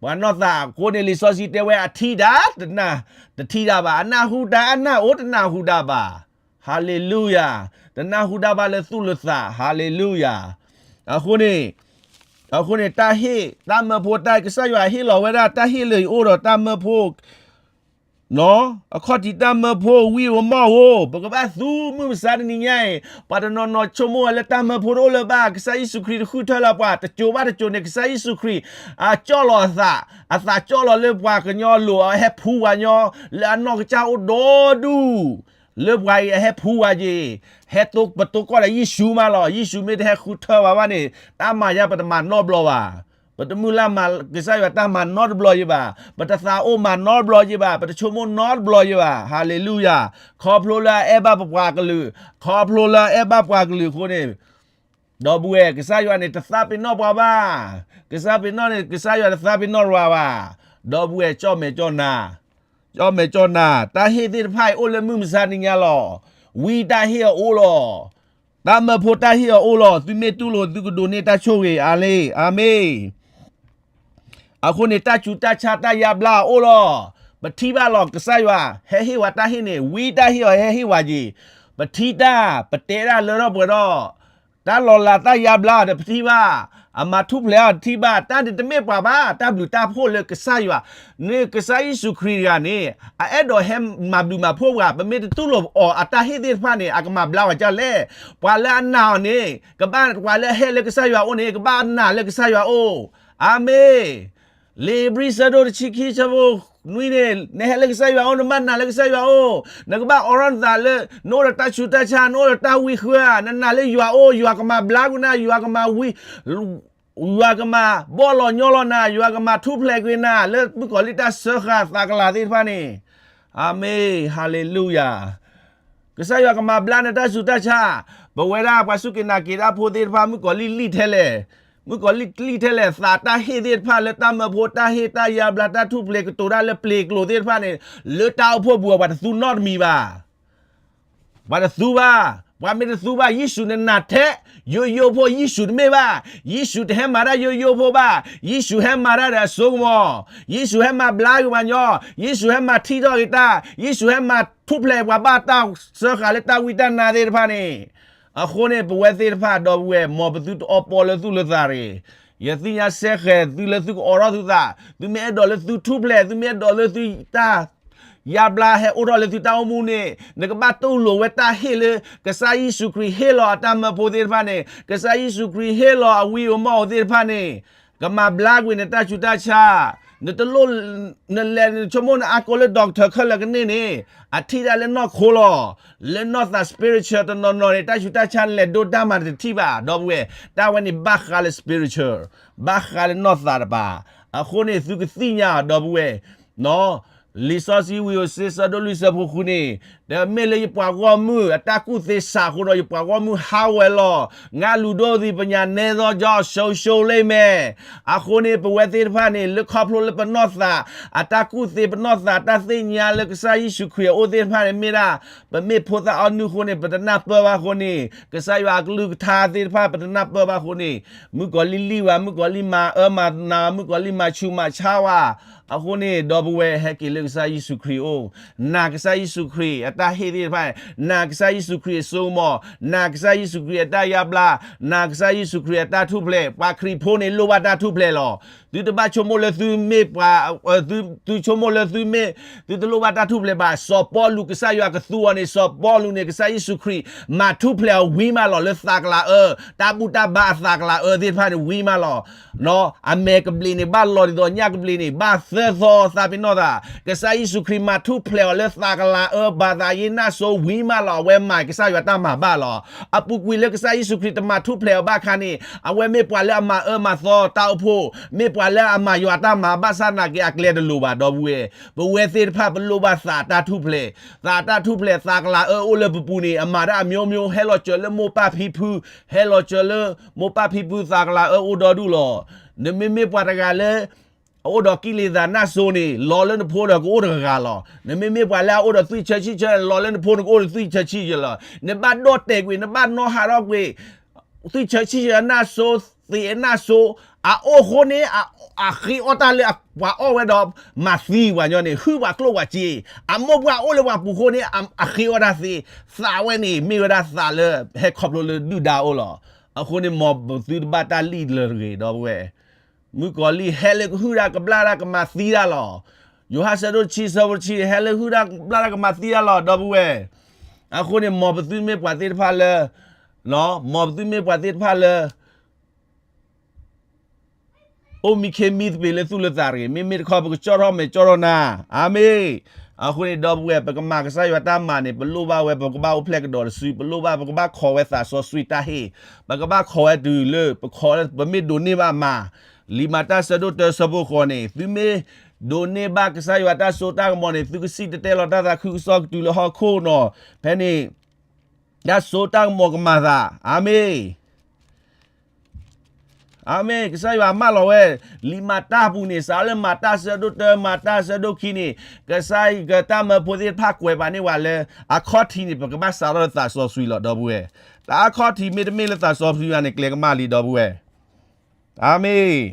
ပှၤနီၢ်သးအဃိန့ၣ် လံာ်စီဆှံတဲဝဲ အထံၣ်ဒၣ်တနၢ်, တထံၣ်ဒၣ်ဘၣ်, အနၢ်ဟူတၢ်အနၢ်အိၣ်တနၢ်ဟူတၢ်ဘၣ်, ဟၤလ့လူယၤ, တနၢ်ဟူတၢ်ဘၣ်လၢသူၣ်လၢသး, ဟၤလ့လူယၤ, အဃိန့ၣ် အဃိန့ၣ် တၢ်ဟ့ၣ် တၢ်မၢဖိတၢ် ကစၢ်ယွၤဟ့ၣ်လီၤဝဲဒၣ် တၢ်ဟ့ၣ်လၢအအိၣ်ဒီးတၢ်မၢဖိ အခီၣ်ထံးတၢ်မၢဖိ ဝံဧိၤမီၣ်ဧိၤ, ပကဘၣ်သူမုၢ်မဆါတနံၤညါအံၤ, ပှၤတနီၤနီၤဆိကမိၣ်ဝဲလၢတၢ်မၢဖိတအိၣ်လၢၤဘၣ်, ကစၢ်ယ့ၣ်ၡူးခရံာ်တဃုထၢလၢၤပှၤ, တစိၤဘၣ်တစိၤန့ၣ် ကစၢ်ယ့ၣ်ၡူးခရံာ် အကၠီၣ်လီၤအသး, အသးကၠီၣ်လီၤလၢပှၤကညီအလိၤ, အဟဲဖှူဝဲညီ, လၢအနီၢ်ကစၢ်အိၣ်ဒီဒူၣ် လၢပှၤအံၤအဟဲဖှူဝဲက့ၤ, ဟဲတိပတိကီၢ်ဒီးယ့ၣ်ၡူးမးလီၤ. ယ့ၣ်ၡူးမ့ၢ်တဟဲဃုထၢဘၣ်ဘၣ်န့ၣ် တၢ်မၤညါပတမၤနီတဘျီဘၣ်. ပတမုၢ်လၢ်မၤကစၢ်ယွၤတၢ်မၤနီတဘျီယဲဘၣ်. ပတသးအိၣ်မၤနီတဘျီယဲဘၣ်. ပတဆိကမိၣ်နီတဘျီယဲဘၣ်. ဟၤလ့လူယၤ. ခီဖျိလၢအအဲၣ်ဘၣ်ပပှၤကလုာ်, ခီဖျိလၢအအဲၣ်ဘၣ်ပှၤကလုာ်အဃိန့ၣ်, ဒီပုၢ်ဝဲၢ်, ကစၢ်ယွၤန့ၣ်တသးပ့ၤနီၣ်ပှၤဘၣ်. ကစၢ်ပ့ၤနီၣ်န့ၣ် ကစၢ်ယွၤတသးပ့ၤနီၣ်ပှၤဘၣ်. ဒီပုၢ်ဝဲၢ်, ကၠီၣ်မဲာ်ကၠီၣ်နၤ, ကၠီၣ်မဲာ်ကၠီၣ်နၤ, တၢ်ဟ့ၣ်သ့ၣ်တဖၣ်အံၤအိၣ်လၢမုၢ်မဆါနံၤညါလီၤ. ဝံတၢ်ဟ့ၣ်အအိၣ်လီၤ. တၢ်မၢဖိတၢ်ဟ့ၣ်အအိၣ်လီၤ. သုမ့ၢ်တူၢ်လိာ် သုကဒိးန့ၢ်တၢ်ဆိၣ်ဂ့ၤ အၤလ့, အၤမ့ၣ်. အဃိန့ၣ် တၢ်ဆူးတၢ်ဆါတၢ်ယါဘျါအအိၣ်လီၤ. ပထံၣ်ဘၣ်လီၤ ကစၢ်ယွၤ ဟဲဟ့ၣ်ဝဲတၢ်ဟ့ၣ်န့ၣ်, ဝံတၢ်ဟ့ၣ်အီၤဟဲဟ့ၣ်ဝဲက့ၤ. ပထံၣ်တၢ်, ပတဲဒၣ်လၢထီၣ်ပှဲၤထီၣ်, တၢ်လီၤလးတၢ်ယါဘျါအီၤဒီးပထံၣ်ဘၣ်, အမၤထူၣ်ဖျဲးအီၤတထံၣ်ဘၣ်, တၢ်န့ၣ်တမ့ၢ်ပှၤဘၣ်, တၢ်ဘျုးတၢ်ဖှိၣ်လၢကစၢ်ယွၤ, န့ၣ်ကစၢ်ယ့ၣ်ၡူးခရံာ်တဂၤန့ၣ်, အအဲၣ်ဒိးဟဲမၤဘျုးမၤဖှိၣ်ပှၤ, ပမ့ၢ်တတူၢ်လိာ်အီၤအတၢ်ဟ့ၣ်သ့ၣ်တဖၣ်န့ၣ်, အကမၤဘျါပှၤဒ်လဲၣ်. ပှၤလၢအနာ်အီၤန့ၣ်, ကဘၣ်ပှၤလၢအဟဲလၢကစၢ်ယွၤအအိၣ်န့ၣ်, ကဘၣ်နာ်လၢကစၢ်ယွၤအအိၣ်. အၤမ့ၣ်. လံာ်ဧ့ၤဘြံၤဆၢဒိၣ်တဆံခံဆၢဖိနွံန့ၣ်, နဟဲလၢကစၢ်ယွၤအအိၣ်, နဘၣ်နာ်လၢကစၢ်ယွၤအအိၣ်, နကဘၣ်အိးထီၣ်နသးလၢ, နအိၣ်ဒီးတၢ်ဆူးတၢ်ဆါ, နအိၣ်ဒီးတၢ်ဝံဃၢ, နနာ်လၢယွၤအအိၣ်, ယွၤကမၤဘျါကွံာ်နၤ, ယွၤကမၤဝံ, ယွၤကမၤဘီၣ်လီၤညီလီၤနၤ, ယွၤကမၤထူၣ်ဖျဲးကွံာ်နၤ လၢမုၣ်ကီၤလံၢ်တၢ်စၢဃာ်သးကလၤသ့ၣ်တဖၣ်န့ၣ်. အၤမ့ၣ်, ဟၤလ့လူယၤ. ကစၢ်ယွၤကမၤဘျါနတၢ်ဆူးတၢ်ဆါ. ပဝဲဒၣ်ပှၤစူၢ်က့ၤနာ်က့ၤတၢ်ဖိသ့ၣ်တဖၣ် မုၣ်ကီၤလံၢ်လံၣ်ထဲလဲၣ်, မုၣ်ကီၤလံၢ်လံၣ်ထဲလဲၣ်, သးတၢ်ဟ့ၣ်သ့ၣ်တဖၣ်လၢတၢ်မၢဖိတၢ်ဟ့ၣ် တၢ်ယါဘျါ တၢ်ထူၣ်ဖျဲး ကတိၤတၢ်လၢပျ့ၤကျိၤသ့ၣ်တဖၣ်န့ၣ်, လၢတၢ်အိၣ်ဖှိၣ်ပူၤအပှၤတသူနီတမံၤဘၣ်. ပှၤတသူဘၣ်, ပှၤမ့ၢ်တသူဘၣ်, ယ့ၣ်ၡူးနနာ်ထဲ, ယိယိဖိယ့ၣ်ၡူးတမ့ၢ်ဘၣ်, ယ့ၣ်ၡူးတဟဲမၤတၢ်ယိယိဖိဘၣ်, ယ့ၣ်ၡူးဟဲမၤတၢ်ဒီးအစိကမီၤ, ယ့ၣ်ၡူးဟဲမၤဘျါက့ၤပှၤညီ, ယ့ၣ်ၡူးဟဲမၤထံၣ်ထီၣ်က့ၤတၢ်, ယ့ၣ်ၡူးဟဲမၤထူၣ်ဖျဲးပှၤဘၣ်တၢ်စၢဃာ်လၢတၢ်ဝံတၢ်နါသ့ၣ်တဖၣ်န့ၣ်. အဃိန့ၣ် ပဝဲသ့ၣ်တဖၣ်ဒီပုၢ်ဝဲၢ် မ်ပသုတအီပီလၢသူၣ်လၢသးတဂ့ၤ. ယသ့ၣ်ညါစဲဃဲၤသုလၢသုကအိးထီၣ်သုသး, သုမ့ၢ်အဲၣ်ဒိးလၢသုထူၣ်ဖျဲး, သုမ့ၢ်အဲၣ်ဒိးလၢသုတၢ် ယါဘျါဟဲအိၣ်ထီၣ်လၢသုတၢ်အိၣ်မူန့ၣ်, နကဘၣ်တူၢ်လိာ်ဝဲတၢ်ဟ့ၣ်လၢ ကစၢ်ယ့ၣ်ၡူးခရံာ်ဟ့ၣ်လီၤအတၢ်မၢဖိသ့ၣ်တဖၣ်န့ၣ်, ကစၢ်ယ့ၣ်ၡူးခရံာ်ဟ့ၣ်လီၤအဝံအမီၢ်အိၣ်သ့ၣ်တဖၣ်န့ၣ်, ကမၤဘျါကွံာ်နတၢ်ဆူးတၢ်ဆါ, နတလိၣ်, နလဲၤနဆိကမိၣ်နအါကိးလၢ doctor ခဲလၢာ်ကန့ၢ်န့ၣ်, အထံၣ်တၢ်လၢနီၢ်ခိလီၤ. လၢနီၢ်သး spiritual တနီၤနီၤန့ၣ် တၢ်ဆူးတၢ်ဆါလဲၤဒိတၢ်မၤတထံၣ်ဘၣ် ဒီပုၢ်ဝဲၢ်, တၢ်ဝဲန့ၣ်ဘၣ်ဃးလၢ spiritual, ဘၣ်ဃးလၢနီၢ်သးတပၤ. အဃိန့ၣ် သုကသ့ၣ်ညါဒီပုၢ်ဝဲၢ်, လံာ်စီဆှံဝံဧိၤစ့ ဆၢဒိၣ်လွံၢ်ဆၢဖိဃုန့ၣ်, ဒီးမ့ၢ်လၢယပှၤဂီၢ်မုၢ်အတၢ်ကူၣ်သ့စးအဃိဒီး ယပှၤဂီၢ်မုၢ်ဟးဝဲလီၤ. ငါလူၤဒိၣ်သံးပညးနဲသိးကၠီ ရှုံးရှုံးလ့မဲာ်. အဃိန့ၣ် ပဝဲသ့ၣ်တဖၣ်န့ၣ် လၢခီဖျိလၢပနီၢ်သး, အတၢ်ကူၣ်သ့ပနီၢ်သး တၢ်သ့ၣ်ညါလၢကစၢ်ယ့ၣ်ၡူးခရံာ်အအိၣ်သ့ၣ်တဖၣ်န့ၣ် မ့ၢ်ဒၣ် ပမ့ၢ်ဖိသၣ်အီနုၢ်အဃိန့ၣ် ပတနၢ်ပၢၢ်ဘၣ်အဃိန့ၣ်, ကစၢ်ယွၤအကလုၢ်ကထါသ့ၣ်တဖၣ် ပတနၢ်ပၢၢ်ဘၣ်အဃိန့ၣ်, မုၣ်ကီၤလံၢ်လံၢ်ဝဲ, မုၣ်ကီၤလံၢ်မၤအၢမၤနး, မုၣ်ကီၤလံၢ်မၤဆူးမၤဆါဝဲ. အဃိန့ၣ် ဒီပုၢ်ဝဲၢ် ဟဲက့ၤလၢကစၢ်ယ့ၣ်ၡူးခရံာ်အအိၣ်, နာ်ကစၢ်ယ့ၣ်ၡူးခရံာ်အတၢ်ဟ့ၣ်သ့ၣ်တဖၣ်, နာ်ကစၢ်ယ့ၣ်ၡူးခရံာ်အစိကမီၤ, နာ်ကစၢ်ယ့ၣ်ၡူးခရံာ်အတၢ်ယါဘျါ, နာ်ကစၢ်ယ့ၣ်ၡူးခရံာ်အတၢ်ထူၣ်ဖျဲး. ပှၤခရံာ်ဖိန့ၣ်လိၣ်ဘၣ်တၢ်ထူၣ်ဖျဲးလီၤ. သုတဘၣ်ဆိကမိၣ်လၢသုမ့ၢ်ပှၤ, သုဆိကမိၣ်လၢသုမ့ၢ်, သုတလိၣ်ဘၣ်တၢ်ထူၣ်ဖျဲးဘၣ်. စီၤပီလူးကစၢ်ယွၤကသူအီၤန့ၣ်, စီၤပီလူးန့ၣ် ကစၢ်ယ့ၣ်ၡူးခရံာ်မၤထူၣ်ဖျဲးအီၤဝံၤမးလီၤ. လၢသးကလၤအၢ, တၢ်ဘူၣ်တၢ်ဘါအသးကလၤအၢသ့ၣ်တဖၣ်န့ၣ်ဝံၤမးလီၤ. အမဲာ်ကဘျံးန့ၣ် ဘၣ်လီၤဒ်သိးညၣ်ကဘျံးန့ၣ် ဘၣ်သၢသီသးပ့ၤနီၣ်သး, ကစၢ်ယ့ၣ်ၡူးခရံာ်မၤထူၣ်ဖျဲးအီၤလၢသးကလၤအၢ ဘၣ်သးယ့နၢ်စိဝံၤမးလီၤ. အဝဲမၤကစၢ်ယွၤတၢ်မၤဘၣ်လီၤ. အပူၤကွံာ်လၢကစၢ်ယ့ၣ်ၡူးခရံာ်တမၤထူၣ်ဖျဲးအီၤဘၣ်ခါန့ၣ် အဝဲမ့ၢ်ပှၤလၢအမၤအၢမၤသီတၢ်အိၣ်ဖှိၣ်, မ့ၢ်ပှၤလၢအမၤယွၤတၢ်မၤ ဘၣ်ဆၣ်နာ်က့အကျဲတလိၤဘၣ် ဒီပုၢ်ဝဲၢ်. ပဝဲသ့ၣ်တဖၣ်ပလိၣ်ဘၣ်သးတၢ်ထူၣ်ဖျဲး, သးတၢ်ထူၣ်ဖျဲး သးကလၤအၢအိၣ်လၢပပူၤန့ၣ် အမၤတၢ်အမျိုးမျိုး ဟဲလီၤစၢၤလၢမိၢ်ပၢ်ဖံဖု, ဟဲလီၤစၢၤလၢမိၢ်ပၢ်ဖံဖု သးကလၤအၢအိၣ်ဒီဒူၣ်လီၤ. နမ့မ့ၢ်ပှၤတဂၤလၢ အအိၣ်ဒီးကံၣ်လံသးနၢ်စိန့ၣ် လီၤလၢနဖိဒီးကအိၣ်တဂၤဂၤလီၤ. နမ့မ့ၢ်ပှၤလၢအအိၣ်ဒီးသွံၣ်ဆၢဆံၣ်ဆၢ လီၤလၢနဖိနကအိၣ်ဒီးသွံၣ်ဆၢဆံၣ်ဆၢလီၤ. နဘၣ်ဒီၣ်တဲာ်ကွံာ် နဘၣ်နီၣ်ဟးထီၣ်ကွံာ် သွံၣ်ဆၢဆံၣ်ဆၢနၢ်စိ သံးနၢ်စိ အအိၣ်ဃိန့ၣ် အဃ့အီၣ်တၢ်လၢပှၤအီၣ်ဝဲဒီးမၤသံပှၤညီန့ၣ် ဟုၣ်ပှၤကျိၣ်ပှၤစ့, အမိၢ်ပှၢ်အိၣ်လၢပှၤပူၤဃိန့ၣ် အဃ့အီၣ်တၢ်သ့, သးဝဲန့ၣ် မ့ၢ်ဝဲဒၣ်သးလၢဟဲခီဖျိလၢဒုၣ်ဒါအိၣ်လီၤ. အဃိန့ၣ် မ်ပသုတဘၣ်တၢ်လံၣ်လၢတဂ့ၤ ဒီပုၢ်ဝဲၢ်. မုၣ်ကီၤလံၢ်ဟဲလၢကဟုၣ်တၢ်ကဘျၣ်တၢ်ကမၤသံတၢ်လီၤ. ယိၤဟၣ်ဆၢဒိၣ်တဆံဆၢဖိတဆံ ဟဲလၢဟုၣ်တၢ်ကဘျၣ်တၢ်ကမၤသံတၢ်လီၤ ဒီပုၢ်ဝဲၢ်. အဃိန့ၣ် မ်ပသုမ့ၢ်ပှၤသ့ၣ်တဖၣ်လၢ, မ်ပသုမ့ၢ်ပှၤသ့ၣ်တဖၣ်လၢ အိၣ်မံခ့မံသပ့ၤလၢသူၣ်လၢသးတဂ့ၤ, မ့မ့ၢ်တခီ ပကကၠီထီၣ်မဲာ်ကၠီထီၣ်နါ, အၤမ့ၣ်. အဃိန့ၣ် ဒီပုၢ်ဝဲၢ် ပကမၤကစၢ်ယွၤတၢ်မၤန့ၣ် ပလိၣ်ဘၣ်ဝဲ ပကဘၣ်အိၣ်ဖျဲၣ်ကဒီးတစု, ပလိၣ်ဘၣ် ပကဘၣ်ခိးဝဲသးစီဆှံတၢ်ဟ့ၣ်, ပကဘၣ်ခိးဝဲတုၤလၢ ပခိး ပမ့ၢ်ဒိးန့ၢ်ဘၣ်မၤ, လံာ်မၤတၢ်ဆၢဒိၣ်တၢဆၢဖိဃိးန့ၣ် သုမ့ၢ်ဒိးန့ၢ်ဘၣ်ကစၢ်ယွၤတၢ်စိတၢ်ကမီၤန့ၣ် သုကစံၣ်တဲၤတဲလီၤတၢ်သးခုကစီၣ်ကတုၤလၢဟီၣ်ခိၣ်နီၤ, ဖဲန့ၣ် တၢ်စိတၢ်ကမီၤကမၤသး, အၤမ့ၣ်. အၤမ့ၣ်, ကစၢ်ယွၤမၢလီၤဝဲ, လံာ်မၤတၢ်ပူၤန့ၣ် စးလၢမၤတၢ်ဆၢဒိၣ်တၢ မၤတၢ်ဆၢဒိၣ်ခံန့ၣ်, ကစၢ်ယွၤတၢ်မၢဖိသ့ၣ်တဖၣ်ကွဲးပာ်န့ၢ်ဝဲလၢ အခီၣ်ထံးန့ၣ် ပကဘၣ်စးထီၣ်လၢသးစီဆှံလီၤ ဒီပုၢ်ဝဲၢ်, တၢ်အခီၣ်ထံးမ့တမ့ၢ်လၢသးစီဆှံဘၣ်န့ၣ် ကျဲကမၣ်လံ ဒီပုၢ်ဝဲၢ်. အၤမ့ၣ်.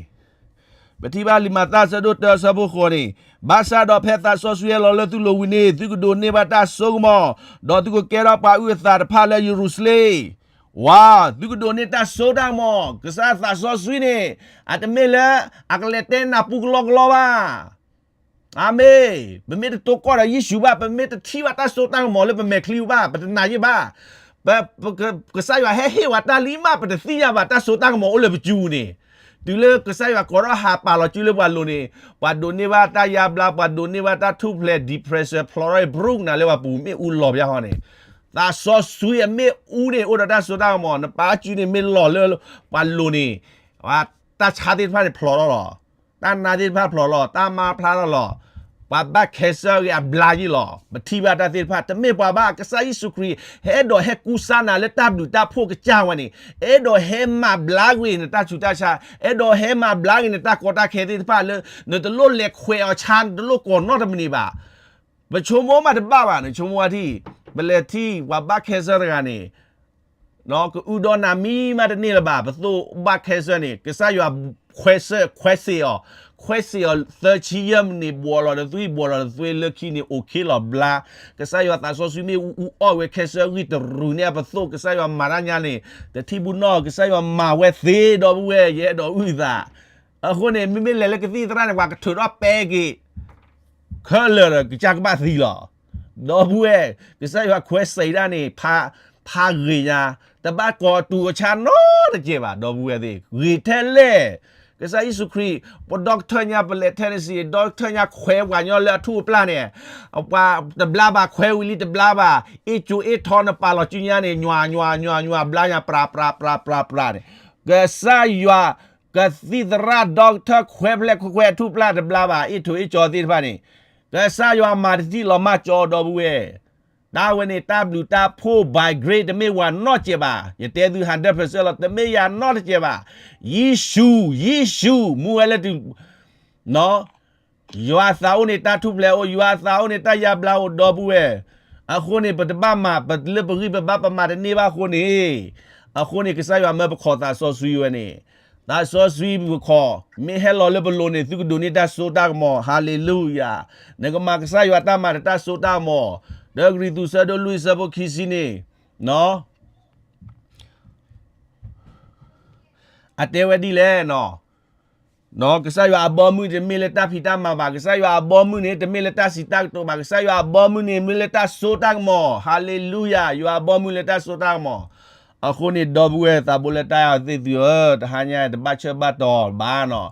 ပထံၣ်ဘၣ်လံာ်မၤတၢ်ဆၢဒိၣ်တၢဆၢဖိဃိးန့ၣ်, ဘၣ်ဆၣ်ဒီးဖဲသးစီဆှံဟဲလီၤလၢသုလိၤဝံၤန့ၣ် သုကဒိးန့ၢ်ဘၣ်တၢ်စိကမီၤ, ဒီးသုကကဲထီၣ်ပှၤအုၣ်အသးတဖၣ်လၢယရူၤၡလ့ၣ်, ဝါ, သုကဒိးန့ၢ်တၢ်စိတၢ်ကမီၤ, ကစၢ်သးစီဆှံန့ၣ်, အတမ့ၢ်လၢအကလဲၤတဲနၢ်ပူၤကလီကလီဘၣ်. အၤမ့ၣ်, ပမ့ၢ်တတိၤကီၢ်ဒီးယ့ၣ်ၡူးဘၣ်, ပမ့ၢ်တထံၣ်ဘၣ်တၢ်စိတၢ်ကမီၤလၢပမဲာ်ချံဘၣ်, ပတနာ်ယ့ၣ်ဘၣ်, ပ, ပ, ကစၢ်ယွၤဟဲဟ့ၣ်ဝဲတၢ်လံမး ပတသ့ၣ်ညါဘၣ်တၢ်စိတၢ်ကမီၤအိၣ်လၢပစုပူၤန့ၣ်, တုၤလၢကစၢ်ယွၤကိးထီၣ်ဟးပာ်လီၤစုလၢပှၤလိၤန့ၣ်, ပှၤဒိးန့ၢ်ဘၣ်တၢ်ယါဘျါ, ပှၤဒိးန့ၢ်ဘၣ်တၢ်ထူၣ်ဖျဲး depression ဖျိးထီၣ်အံၤ ဘြူးနၤလၢပှၤပူၤမ့ၣ်အူလီၤဘၣ်ဟီန့ၣ်, သးစီဆှံအမ့ၣ်အူန့ၣ် အိၣ်ဒီးတၢ်စိတၢ်ကမီၤ, နပာ်စုန့ၣ်မ့ၢ်လီၤလၢပှၤလိၤန့ၣ်, တၢ်ဆါသ့ၣ်တဖၣ်န့ၣ်ဖျိးထီၣ်လီၤ. တၢ်နါသ့ၣ်တဖၣ်ဖျိးလီၤ, တၢ်မါဖျါထီၣ်လီၤ. ပှၤဘၣ် cancer ဂ့ၤအဘျါယ့ၣ်လီၤ. ပထံၣ်ဘၣ်တၢ်သ့ၣ်တဖၣ်, တမ့ၢ်ပှၤဘၣ်, ကစၢ်ယ့ၣ်ၡူးခရံာ် ဟဲဒိးဟဲကူစါနၤလၢတၢ်ဘျုးတၢ်ဖှိၣ်ကစၢ်ဝဲန့ၣ်, အဲၣ်ဒိးဟဲမၤဘျါကွံာ်နတၢ်ဆူးတၢ်ဆါ, အဲၣ်ဒိးဟဲမၤဘျါကွံာ်နတၢ်ကီတၢ်ခဲသ့ၣ်တဖၣ်လၢ နတလိၣ်လဲၤခွဲးအီၤဆါ, နတလိၣ်ကိးနီတမံၤဘၣ်. ပဆိကမိၣ်မးတဘၣ်ဘၣ်, နဆိကမိၣ်ဝဲထံၣ်, ပလဲၤထံၣ်ပှၤဘၣ် cancer တဂၤန့ၣ် ကအုဒီးနၤမံမးတန့ၢ်လၢၤဘၣ်, ပသိၣ်ဘၣ် cancer န့ၣ် ကစၢ်ယွၤခွဲးစၢး ခွဲးစ့းအီၤ, ခွဲးစ့းအီၤ သၢဆံယဲၢ်မံးနံး ဘှီးလီၤဒီးသွံၣ် ဘှီးလီၤဒီးသွံၣ် လၢခံန့ၣ် အိၣ်ခ့လီၤဘျါ, ကစၢ်ယွၤသးစီဆှံမ့ၣ်အူအူအီၣ်ဝဲ cancer ဂံၢ်တရူးန့ၢ်အပသိၣ်, ကစၢ်ယွၤမၤတၢ်ညါန့ၣ် တထံၣ်ဘူးနီၢ်, ကစၢ်ယွၤမၤဝဲသ့ ဒီပုၢ်ဝဲၢ်, ယအဲၣ်ဒိးအုၣ်သး. အဃိန့ၣ် မ့မ့ၢ်လဲၤလၢကသံၣ်သရၣ်န့ၣ် ပှၤကထုးထီၣ်ပဲက့ၤ ခဲလၢာ်ဒီးကစၢ်ကဘၣ်သံလီၤ. ဒီပုၢ်ဝဲၢ်, ကစၢ်ယွၤခွဲးစ့းဒၣ်န့ၣ် ဖးဂ့ၤညါ, တဘၣ်ကိးတူာ်အီၤဆါနီတစဲးဘၣ်, ဒီပုၢ်ဝဲၢ်သ့ၣ်, ဂ့ၤထဲလဲၣ်. ကစၢ်ယ့ၣ်ၡူးခရံာ်, ပ doctor ညါ ပလဲၤထဲန့ၣ်စံး, doctor ညါခွဲးပှၤညီလၢအထူၣ်အပျၢ်န့ၣ်, ပှၤတဘျါဘၣ်, ခွဲးဝံၤလံတဘျါဘၣ်, အ့ၣ်ကၠိအ့ၣ်ထီနပာ်လီၤစုညါန့ၣ် ညွၤ ညွၤ ညွၤ ညွၤဘျါညါ ပြး ပြး ပြး ပြး ပြးန့ၣ်, ကစၢ်ယွၤ ကသံၣ်သရၣ် doctor ခွဲးဖျဲးခွဲးခွဲးအထူၣ်အပျၢ်တဘျါဘၣ်, အ့ၣ်ထိၣ်အ့ၣ်ကၠီသ့ၣ်တဖၣ်န့ၣ်, ကစၢ်ယွၤမၤတထံၣ်လီၤမၢ်ကၠီ ဒီပုၢ်ဝဲၢ်. တၢ်ဝဲန့ၣ် တၢ်ဘျုးတၢ်ဖှိၣ် by grace တမ့ၢ်ဝဲနီတစဲးဘၣ်. ယတဲသု hundred percent လီၤ, တမ့ၢ်ယၤနီတစဲးဘၣ်. ယ့ၣ်ၡူး, ယ့ၣ်ၡူး မူဝဲလၢတုၤ ယွၤသးအိၣ်န့ၣ် တၢ်ထူၣ်ဖျဲးအိၣ်, ယွၤသးအိၣ်န့ၣ် တၢ်ယါဘျါအိၣ် ဒီပုၢ်ဝဲၢ်. အဃိန့ၣ် ပတဘၣ်မၤ ပလၢပဂံၢ်ပဘါ ပမၤတန့ၢ်ဘၣ်အဃိန့ၣ်, အဃိန့ၣ် ကစၢ်ယွၤမၢပခိးသးစီဆှံဝဲန့ၣ်, သးစီဆှံပခိး မ့ၢ်ဟဲလီၤလၢပလိၤန့ၣ် သုကဒိးန့ၢ်တၢ်စိတၢ်ကမီၤ, ဟၤလ့လူယၤ. နကမၤကစၢ်ယွၤတၢ်မၤဒီးတၢ်စိတၢ်ကမီၤ, ဒီးကရံၣ်သူးဆၢဒိၣ်လွံၢ်ဆၢဖိခံဆံန့ၣ် အတဲဝဲဒ်လဲၣ်နီၤ. ကစၢ်ယွၤအဘီမုၢ်တမ့ၢ်လၢတၢ်ဖံးတၢ်မၤဘၣ်, ကစၢ်ယွၤအဘီမုၢ်န့ၣ် တမ့ၢ်လၢတၢ်စံးတၢ်ကတိၤဘၣ်, ကစၢ်ယွၤအဘီမုၢ်န့ၣ် မ့ၢ်လၢတၢ်စိတၢ်ကမီၤ, ဟါလ့လူယၤ, ယွၤအဘီမုၢ်လၢတၢ်စိတၢ်ကမီၤ. အဃိန့ၣ် ဒီပုၢ်ဝဲၢ်သးဘိလၢတၢ်အဲၣ်သ့ၣ်သုဧၢ, တဟါညါတဘၣ်ဆၢဘၣ်တီၤဘၣ်နီၤ,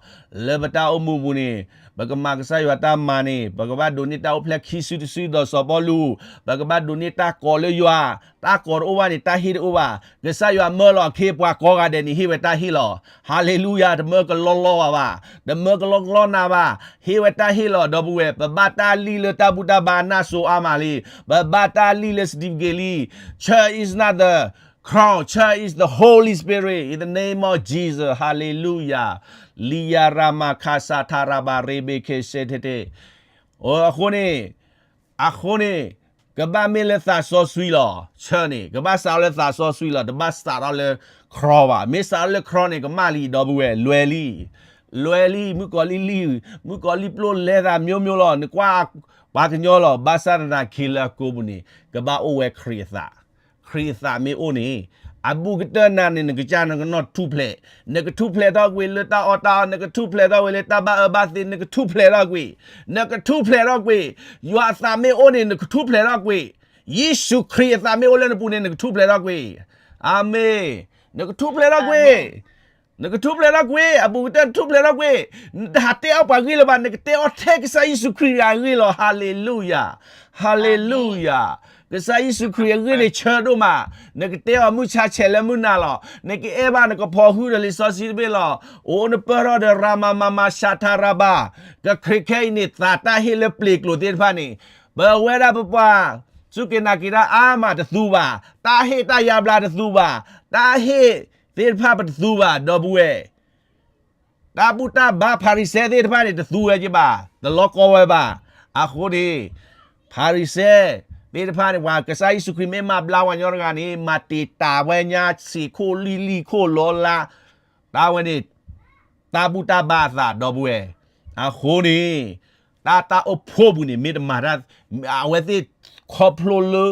လၢပတၢ်အိၣ်မူပူၤန့ၣ် ပကမၤကစၢ်ယွၤတၢ်မၤန့ၣ် ပကဘၣ်ဒိးန့ၢ်တၢ်အိၣ်ဖျဲၣ်ခံစုတစုဒီးစီၤပီလူး, ပကဘၣ်ဒိးန့ၢ်တၢ်ကိးလၢယွၤ, တၢ်ကိးတအိၣ်ဘၣ်န့ၣ် တၢ်ဟ့ၣ်တအိၣ်ဘၣ်, ကစၢ်ယွၤမၢလီၤအခ့အပှၤကိးဂၤဒဲးန့ၣ် ဟ့ၣ်ဝဲတၢ်ဟ့ၣ်လီၤ. ဟါလ့လူယၤ, တမၢကလီကလီဘၣ်ဘၣ်, တမၢကလီကလီနၤဘၣ်, ဟ့ၣ်ဝဲတၢ်ဟ့ၣ်လီၤ ဒီပုၢ်ဝဲၢ်, ပဘၣ်တၢ်လံၣ်လၢတၢ်ဘူၣ်တၢ်ဘါအနၢ်စိၤအါမးလံ, ပဘၣ်တၢ်လံၣ်လၢ certificate လံ, church is not the crown, church is the Holy Spirit, in the name of Jesus, hallelujah, လံယၤရၤမၤခးစးထးရၤဘၣ်ရ့ဘ့းခ့စ့ထ့ထ့, အဃိန့ၣ် အဃိန့ၣ် ကဘၣ်မ့ၢ်လၢသးစီဆှံလီၤ, church န့ၣ် ကဘၣ်စးထီၣ်လၢသးစီဆှံလီၤ, တဘၣ်စးထီၣ်လၢ crown ဘၣ်, မ့ၢ်စးထီၣ်လၢ crown န့ၣ် ကမၣ်လံ ဒီပုၢ်ဝဲၢ်, လွဲၤလံ, လွဲၤလံ, မုၣ်ကီၤလံၢ်လံၢ်, မုၣ်ကီၤလံၢ်ပျိလဲသး မျိုးမျိုး လီၤ, နကွၢ်ပှၤကညီလီၤ, ဘၣ်ဆၣ်သနာ်က့လၢအကိာ်ပူၤန့ၣ် ကဘၣ်အိၣ်ဝဲခရံာ်အသး ခရံာ်အသးမ့ၢ်အိၣ်န့ၣ်, အဘူးကတၢၢ်နၤန့ၣ် နကစၢ်နကနီၢ်ထူၣ်ဖျဲး, နကထူၣ်ဖျဲးထီၣ်ကွံာ်လၢတၢ်အီၣ်တၢ်အီ, နကထူၣ်ဖျဲးထီၣ်ကွံာ်လၢတၢ်ဘၣ်အၢဘၣ်သီ, နကထူၣ်ဖျဲးထီၣ်ကွံာ်, နကထူၣ်ဖျဲးထီၣ်ကွံာ်, ယွၤအသးမ့ၢ်အိၣ်န့ၣ် နကထူၣ်ဖျဲးထီၣ်ကွံာ်, ယ့ၣ်ၡူးခရံာ်အသးမ့ၢ်အိၣ်လၢနပူၤန့ၣ် နကထူၣ်ဖျဲးထီၣ်ကွံာ်, အၤမ့ၣ်, နကထူၣ်ဖျဲးထီၣ်ကွံာ် နကထူၣ်ဖျဲးထီၣ်ကွံာ်, အဘူးကတၢၢ်နထူၣ်ဖျဲးထီၣ်ကွံာ်, နတဟးတဲအီၣ်ပှၤဂ့ၢ်လၢၤဘၣ်, နကတဲအီၣ်ထဲကစၢ်ယ့ၣ်ၡူးခရံာ်အဂ့ၢ်လီၤ, ဟါလ့လူယၤ, ဟါလ့လူယၤ, ကစၢ်ယ့ၣ်ၡူးခရံာ်အဂ့ၢ်န့ၣ်ဆၢဒိၣ်မး, နကတဲအီၤမုၢ်ဆါဆဲးလၢမုၢ်နၤလီၤ, နကအဲၣ်ဘၣ်နကဖီၣ်ဟုဒီးလံာ်စီဆှံတဘ့ၣ်လီၤ, အိၣ်နပၢၢ်ထီၣ်ဒီးရၤမၤမၤမၤရှးထးရၤဘၣ်, ကခရံာ်ခဲအံၤန့ၣ် သးတၢ်ဟ့ၣ်လၢပျ့ၤကျိာ်သ့ၣ်တဖၣ်န့ၣ်, ပဝဲဒၣ်ပပှၤ စူၢ်က့ၤနာ်က့ၤတၢ်အါမးတသူဘၣ်, တၢ်ဟ့ၣ်တၢ်ယါဘျါတသူဘၣ်, တၢ်ဟ့ၣ်သ့ၣ်တဖၣ်ပတသူဘၣ်, ဒီပုၢ်ဝဲၢ်, တၢ်ဘူၣ်တၢ်ဘါဖၤရံၤၡဲသ့ၣ်တဖၣ်န့ၣ် တသူဝဲက့ၤဘၣ်, တလီၤကီဝဲဘၣ်, အဃိန့ၣ် ဖၤရံၤၡဲသ့ၣ်တဖၣ်န့ၣ် ပှၤကစၢ်ယ့ၣ်ၡူးခရံာ်မ့ၢ်မၤဘျါပှၤကညီတဂၤန့ၣ် မၤတံာ်တာ်ဝဲညါဆံးခိၣ်လံၢ်လံၢ်ခိၣ်လီၤလါ, တၢ်ဝဲန့ၣ် တၢ်ဘူၣ်တၢ်ဘါအသး ဒီပုၢ်ဝဲၢ်, အဃိန့ၣ် တၢ်တၢ်အိၣ်ဖှိၣ်ပူၤန့ၣ် မ့ၢ်တမၤတၢ်, အဝဲသ့ၣ်ခီဖျိလၢ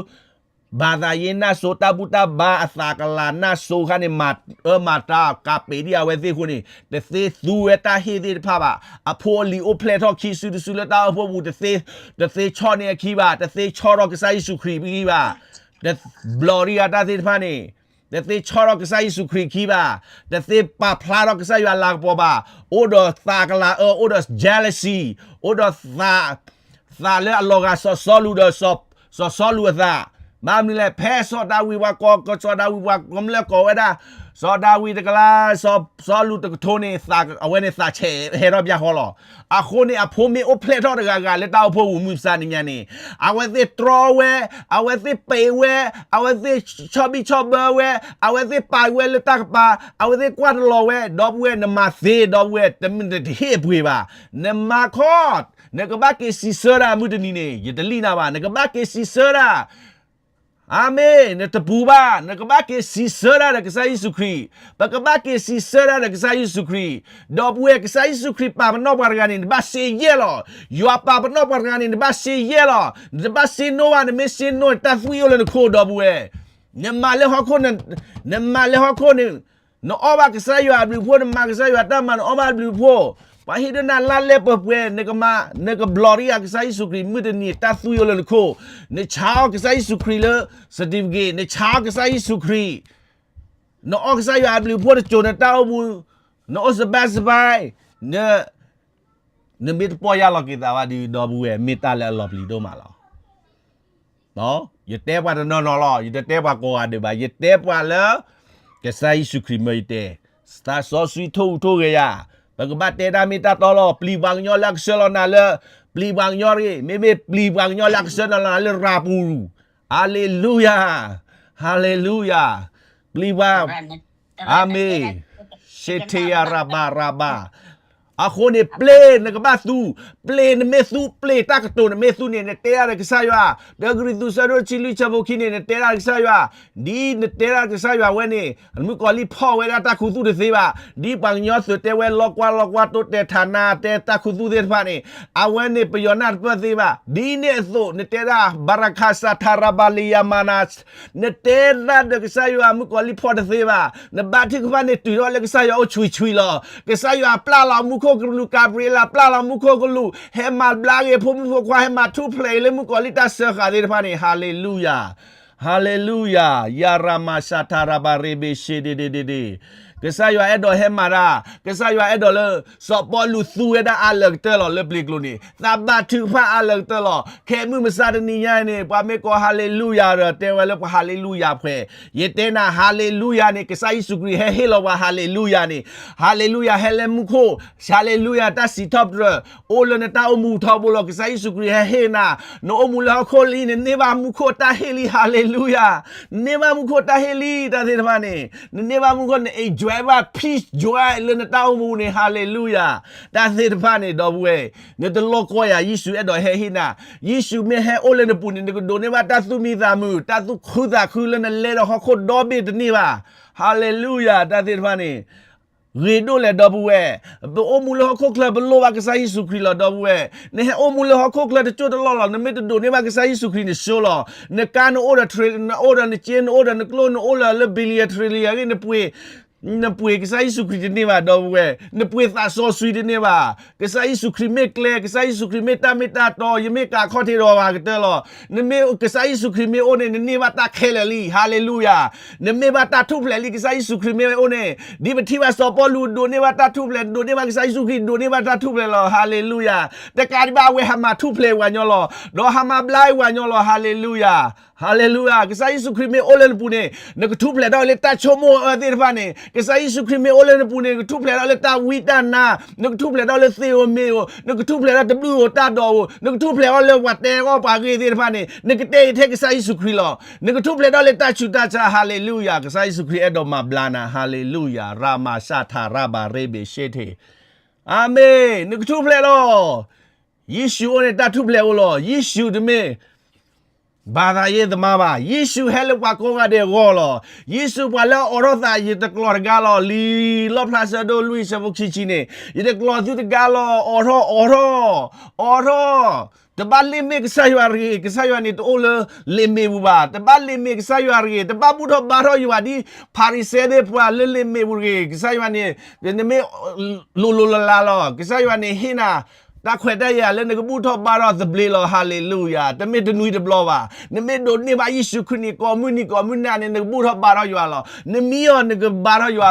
ဘၣ်သးယ့နၢ်စိၤ တၢ်ဘူၣ်တၢ်ဘါအသးကလၤနၢ်စိၤခါန့ၣ် မၤအၢမၤတၢ်ကးပ့ၤဒံးအဝဲသ့ၣ်အဃိန့ၣ် တသ့သူဝဲတၢ်ဟ့ၣ်သ့ၣ်တဖၣ်ဘၣ်. အဖိအလံၤအိၣ်ဖျဲၣ်ထီၣ်ခံစုတစုလၢတၢ်အိၣ်ဖှိၣ်ပူၤ တသ့ဆီၣ်န့ၢ်အခံဘၣ်, တသ့ဆီၣ်ထီၣ်ကစၢ်ယ့ၣ်ၡူးခရံာ်အခံဘၣ်, တဘျီဒံးအတၢ်သ့ၣ်တဖၣ်န့ၣ် တသ့ဆီၣ်ထီၣ်ကစၢ်ယ့ၣ်ၡူးခရံာ်အခံဘၣ်, တသ့ပာ်ဖျါထီၣ်ကစၢ်ယွၤအလၤကပီၤဘၣ်, အိၣ်ဒီးသးကလၤအၢ, အိၣ်ဒီး jealousy, အိၣ်ဒီး သးလၢအလီၤဂာ်စီၤစီလူးဒီး စီၤစီလူးအသး, ဘၣ်မနုၤလဲၣ်, ဖဲစီၤဒၤဝံးပှၤကိး စီၤဒၤဝံးပှၤကမျၢၢ်ကိးဝဲဒၣ် စီၤဒၤဝံးတကလး, စီၤစီလူးတကထိန့ၣ် အဝဲန့ၣ်သးဆဲးဟဲထီၣ်ဘၣ်ဃီလီၤ. အဃိန့ၣ် အဖိမ့ၢ်အိၣ်ဖျဲၣ်ထီၣ်တဂၤဂၤလၢတၢ်အိၣ်ဖှိၣ်ပူၤမုၢ်မဆါတနံၤညါန့ၣ် အဝဲသ့ၣ်တြီဝဲ, အဝဲသ့ၣ်ပံးဝဲ, အဝဲသ့ၣ်ဆီၣ်ဘံၣ်ဆီၣ်ဘၢဝဲ, အဝဲသ့ၣ်ပာ်ဝဲလၢတၢ်ကပၤ, အဝဲသ့ၣ်ကွၢ်တလီၤဝဲ, ဒီပုၢ်ဝဲၢ် နမၤသ့, ဒီပုၢ်ဝဲၢ် တမ့ၢ်တဟ့ၣ်အပှ့ၤဘၣ်, နမၤခီ နကဘၣ်က့ၤစံးဆၢဒၣ်မုၢ်တနံၤန့ၣ် ယတလံၣ်နၤဘၣ်, နကဘၣ်က့ၤစံးဆၢဒၣ် အၤမ့ၣ်, နတပူၤဘၣ်, နကဘၣ်က့ၤစံးဆၢဒၣ်ဒီးကစၢ်ယ့ၣ်ၡူးခရံာ်, ပကဘၣ်က့ၤစံးဆၢဒၣ်ဒီးကစၢ်ယ့ၣ်ၡူးခရံာ်, ဒီပုၢ်ဝဲၢ် ကစၢ်ယ့ၣ်ၡူးခရံာ်ပာ်ပနီၣ်ပှၤတဂၤန့ၣ် နဘၣ်စ့ယဲၢ်လီၤ. ယွၤပာ်ပနီၣ်ပှၤတဂၤန့ၣ် နဘၣ်စ့ယဲၢ်လီၤ. နတဘၣ်စ့နိဘၣ်, နမ့ၢ်စ့နိန့ၣ် တၢ်သွံၣ်အိၣ်လၢနခိၣ် ဒီပုၢ်ဝဲၢ်, နမၤလၢဟီၣ်ခိၣ်, နမၤလၢဟီၣ်ခိၣ်န့ၣ် နအီၣ်ဘၣ်ကစၢ်ယွၤအဘျုးအဖှိၣ်, နမၤကစၢ်ယွၤတၢ်မၤ နအီၣ်ဘၣ်အဘျုးအဖှိၣ်, ပှၤဟ့ၣ်ဒိနၤလါလဲပှဲၤပှဲၤ, နကမၤ, နကဘျီးဒံးအကစၢ်ယ့ၣ်ၡူးခရံာ် မုၢ်တနံၤ တၢ်သွံၣ်အိၣ်လၢနခိၣ်, နဆါအီၣ်ကစၢ်ယ့ၣ်ၡူးခရံာ်လၢ certificate, နဆါအီၣ်ကစၢ်ယ့ၣ်ၡူးခရံာ်, နအီၣ်ကစၢ်ယွၤအဘျုးအဖှိၣ် နစိၤနတၢ်အိၣ်မူ, နအိၣ်စဘါစဘါ, န နမ့ၢ်တပီၢ်ယၢ်လီၤက့ၤသးဘၣ်ဒီး ဒီပုၢ်ဝဲၢ် မ့ၢ်တၢ်လၢအလီၤပျံၤဒိၣ်မးလီၤ. ယတဲပှၤတနီၤနီၤလီၤ, ယတတဲပှၤကိးဂၤဒဲးဘၣ်, ယတဲပှၤလၢ ကစၢ်ယ့ၣ်ၡူးခရံာ်မၢယတဲ, သးစီဆှံထိၣ်ဟူးထိၣ်ဂဲၤယၤ, ပကဘၣ်တဲတၢ်မ့ၢ်တၢ်တီလီၤ. ပျံၤပှၤကညီလၢအကဆှၢလီၤနၤလၢ, ပျံၤပှၤကညီတဂ့ၤ, မ့မ့ၢ်ပျံၤပှၤကညီလၢအကဆှၢလီၤနၤလၢရၤပူၤ, ဟါလ့လူယၤ, ဟါလ့လူယၤ, ပျံၤပှၤ အၤမ့ၣ်, ရှ့ထ့ယၤရဘၣ်ရဘၣ်. အဃိန့ၣ် ပျ့ၤနကဘၣ်သူ, ပျ့ၤနမ့ၢ်သူ, ပျ့ၤတၢ်ကတိၤနမ့ၢ်သူန့ၣ် နတဲဒၣ်ဒီးကစၢ်ယွၤ, ဒီးကရံၣ်သူး ဆၢဒိၣ်တဆံလွံၢ် ဆၢဖိခံန့ၣ် နတဲဒၣ်ဒီးကစၢ်ယွၤ, ဒ်နတဲဒၣ်ကစၢ်ယွၤဝဲန့ၣ် မုၣ်ကီၤလံၢ်ဖီၣ်ဝဲဒၣ်တၢ်ခူသူၣ်တသ့ဘၣ်, ဒ်ပှၤကညီသုးတဲဝဲ လီကွၢ်လီကွၢ် တိတဲာ်ထးနါ တဲတၢ်ခူသူၣ်သ့ၣ်တဖၣ်န့ၣ် အဝဲန့ၣ်ပယီၤနၢ်တပၢၢ်သ့ဘၣ်, ဒ်န့ၣ်အသိး နတဲဒၣ် ဘရခါစးထါရဘၣ်လံယမၤနၤ နတဲဒၣ်ဒီးကစၢ်ယွၤ မုၣ်ကီၤလံၢ်ဖီၣ်တသ့ဘၣ်, နဘါထုကဖၣ်န့ၣ်တုၤထီၣ်လၢကစၢ်ယွၤအိၣ်ဆံးဆံးလီၤ. ကစၢ်ယွၤပျၢ်လီၤမူခိၣ် မူခိၣ်ကလူးကၤဘြံၤအ့လး ပျၢ်လီၤမူခိၣ်ကလူး ဟဲမၤဘျါက့ၤဖိမုၣ်ဖိခွါ ဟဲမၤထူၣ်ဖျဲးအံၤလၢမုၣ်ကီၤလံၢ်တၢ်စၢဃာ်သ့ၣ်တဖၣ်န့ၣ် ဟါလ့လူယၤ, ဟါလ့လူယၤ, ယၤရၤမၤရှးထၢ်ရၤဘၣ်ရ့ဘ့ၣ်ရှ့ဒ့ဒ့ဒ့ဒ့, ကစၢ်ယွၤအဲၣ်ဒိးဟဲမၤတၢ်, ကစၢ်ယွၤအဲၣ်ဒိးလၢ စီၤပီလူးသူဝဲဒၣ်အါလၢကတၢၢ်လီၤလၢပျ့ၤကျိၤန့ၣ် သးဘၣ်ထုကဖၣ်အါလၢကတၢၢ်လီၤ. ခဲမုၢ်မဆါတနံၤညါအံၤန့ၣ် ပှၤမ့ၢ်ကိးဟါလ့လူယၤဒီး တဲဝဲလၢပှၤဟါလ့လူယၤဖဲ, ယတဲနၤ ဟါလ့လူယၤန့ၣ် ကစၢ်ယ့ၣ်ၡူးခရံာ်ဟဲဟ့ၣ်လီၤပှၤဟါလ့လူယၤန့ၣ်, ဟါလ့လူယၤဟဲလၢမူခိၣ်, ဟါလ့လူယၤတၢ်စံးထီၣ်ပတြၢၤ အိၣ်လၢနတၢ်အိၣ်မူထီဘိလီၤ. ကစၢ်ယ့ၣ်ၡူးခရံာ်ဟဲဟ့ၣ်နၤ, နအိၣ်မူလၢဟီၣ်ခိၣ်လံ နန့ၢ်ဘၣ်မူခိၣ်တၢ်ဟ့ၣ်လံ ဟါလ့လူယၤ, နန့ၢ်ဘၣ်မူခိၣ်တၢ်ဟ့ၣ်လံ တၢ်သ့ၣ်တဖၣ်န့ၣ်, နန့ၢ်ဘၣ်မူခိၣ် န enjoy ဘၣ် peace joy လၢနတၢ်အိၣ်မူန့ၣ် ဟါလ့လူယၤ, တၢ်သ့ၣ်တဖၣ်န့ၣ် ဒီပုၢ်ဝဲၢ်, နတလိၣ်ကွၢ်ယၤ ယ့ၣ်ၡူးအဲၣ်ဒိးဟဲဟ့ၣ်နၤ, ယ့ၣ်ၡူးမ့ၢ်ဟဲအိၣ်လၢနပူၤန့ၣ် နကဒိးန့ၢ်ဘၣ်တၢ်သူၣ်မံသးမုာ် တၢ်သူၣ်ခုသးခုလၢနလဲဒီးဟီၣ်ခိၣ်ဒီဘ့ၣ်တန့ၢ်ဘၣ်, ဟါလ့လူယၤ, တၢ်သ့ၣ်တဖၣ်န့ၣ် ဂ့ၤဒိၣ်လဲၣ်ဒီပုၢ်ဝဲၢ်, ပအိၣ်မူလၢဟီၣ်ခိၣ်ချၢပလိၣ်ဘၣ်ကစၢ်ယ့ၣ်ၡူးခရံာ်လီၤ ဒီပုၢ်ဝဲၢ်, နဟဲအိၣ်မူလၢဟီၣ်ခိၣ်ချၢတစိၢ်တလီၢ်လီၤ နမ့ၢ်တဒိးန့ၢ်ဘၣ်ကစၢ်ယ့ၣ်ၡူးခရံာ်န့ၣ် ဆိလီၤ, နကါနအိၣ်ဒီး နအိၣ်ဒီးနစ့ နအိၣ်ဒီးနကျိၣ် နအိၣ်လၢ billion trillion ဂ့ၤ နပှ့ၤ နပှ့ၤကစၢ်ယ့ၣ်ၡူးခရံာ်တန့ၢ်ဘၣ် ဒီပုၢ်ဝဲၢ်, နပှ့ၤသးစီဆှံတန့ၢ်ဘၣ်, ကစၢ်ယ့ၣ်ၡူးခရံာ်မ့ၢ်ကျဲ ကစၢ်ယ့ၣ်ၡူးခရံာ်မ့ၢ်တၢ်မ့ၢ်တၢ်တီ ယမ့ၢ်ကးခီၣ်ထံးဒီးပှၤကတၢၢ်လီၤ, နမ့ၢ်ကစၢ်ယ့ၣ်ၡူးခရံာ်မ့ၢ်အိၣ်န့ၣ် နန့ၢ်ဘၣ်တၢ်ခဲလၢာ်လံ ဟါလ့လူယၤ, နမ့ၢ်ဘၣ်တၢ်ထူၣ်ဖျဲးလံ ကစၢ်ယ့ၣ်ၡူးခရံာ်မ့ၢ်အိၣ်န့ၣ်, ဒ်ပထံၣ်ဘၣ်စီၤပီလူး ဒိးန့ၢ်ဘၣ်တၢ်ထူၣ်ဖျဲး ဒိးန့ၢ်ဘၣ်ကစၢ်ယ့ၣ်ၡူးခရံာ် ဒိးန့ၢ်ဘၣ်တၢ်ထူၣ်ဖျဲးလီၤ ဟါလ့လူယၤ, တကးဒံးဘၣ်အဝဲဟးမၤထူၣ်ဖျဲးဝဲညီလီၤ, ဒီးဟးမၤဘျါဝဲညီလီၤ ဟါလ့လူယၤ, ဟါလ့လူယၤ, ကစၢ်ယ့ၣ်ၡူးခရံာ်မ့ၢ်အိၣ်လၢနပူၤန့ၣ် နကထူၣ်ဖျဲးထီၣ်လၢတၢ်ဆိကမိၣ်အၢသ့ၣ်တဖၣ်န့ၣ်, ကစၢ်ယ့ၣ်ၡူးခရံာ်မ့ၢ်အိၣ်လၢနပူၤန့ၣ် နကထူၣ်ဖျဲးထီၣ်လၢတၢ်ဝံတၢ်နါ, နကထူၣ်ဖျဲးထီၣ်လၢသ့ဧိၤမ့ၢ်ဧိၤ, နကထူၣ်ဖျဲးထီၣ်တဘျုးဧိၤတၢ်ဒီးဧိၤ, နကထူၣ်ဖျဲးထီၣ်လၢပှၤတဲအီၣ်ပှၤဂ့ၢ်သ့ၣ်တဖၣ်န့ၣ် နကတဲအံၤထဲကစၢ်ယ့ၣ်ၡူးခရံာ်လီၤ, နကထူၣ်ဖျဲးထီၣ်လၢတၢ်ဆူးတၢ်ဆါ ဟါလ့လူယၤ, ကစၢ်ယ့ၣ်ၡူးခရံာ်အဲၣ်ဒိးမၤဘျါနၤ ဟါလ့လူယၤ, ရၤမၤရှးထၢ်ရၤဘၣ်ရ့ဘ့ၣ်ရှ့ထ့း, အၤမ့ၣ်, နကထူၣ်ဖျဲးလီၤ, ယ့ၣ်ၡူးအိၣ်န့ၣ်တၢ်ထူၣ်ဖျဲးအိၣ်လီၤ, ယ့ၣ်ၡူးတမ့ၢ် ဘါသးယ့သမါဘၣ်, ယ့ၣ်ၡူးဟဲလၢပှၤကိးဂၤဒဲးအဂီၢ်လီၤ, ယ့ၣ်ၡူးပှၤလၢအအိးထီၣ်သး ယတကျိးတဂၤလီၤ, လံာ်လီၣ်ဖျါဆၢဒိၣ်လွံၢ်ဆၢဖိခံဆံန့ၣ်, ယတကျိးသုတဂၤလီၤ, အိးထီၣ် အိးထီၣ် အိးထီၣ်, တဘၣ်လ့ၣ်မ့ၢ်ကစၢ်ယွၤတဂ့ၤ, ကစၢ်ယွၤန့ၣ်တအိၣ်လၢလ့ၣ်မ့ၣ်ပူၤဘၣ်, တဘၣ်လ့ၣ်မ့ၢ်ကစၢ်ယွၤတဂ့ၤ, တဘၣ်ဘူၣ်ထီၣ်ဘါထီၣ်ယွၤဒ်ဖၤရံၤၡဲသ့ၣ်ပှၤလၢလ့ၣ်မ့ၣ်ပူၤတဂ့ၤ, ကစၢ်ယွၤန့ၣ် နမ့ၢ်လိၤလိၤလးလးလီၤ, ကစၢ်ယွၤန့ၣ်ဟ့ၣ်နၤ တၢ်ခွဲးတၢ်ယာ်လၢနကဘူၣ်ထီၣ်ဘါထီၣ်သဘျ့လီၤ, ဟါလ့လူယၤ, တမ့ၢ်တနွံတဘျီဘၣ်, နမ့ၢ်ဒိးန့ၢ်ဘၣ်ယ့ၣ်ၡူးခရံာ်န့ၣ် ကိးမုၢ်နံၤကိးမုၢ်နၤန့ၣ် နကဘူၣ်ထီၣ်ဘါထီၣ်ယွၤလီၤ, နမံအီၤနကဘါထီၣ်ယွၤ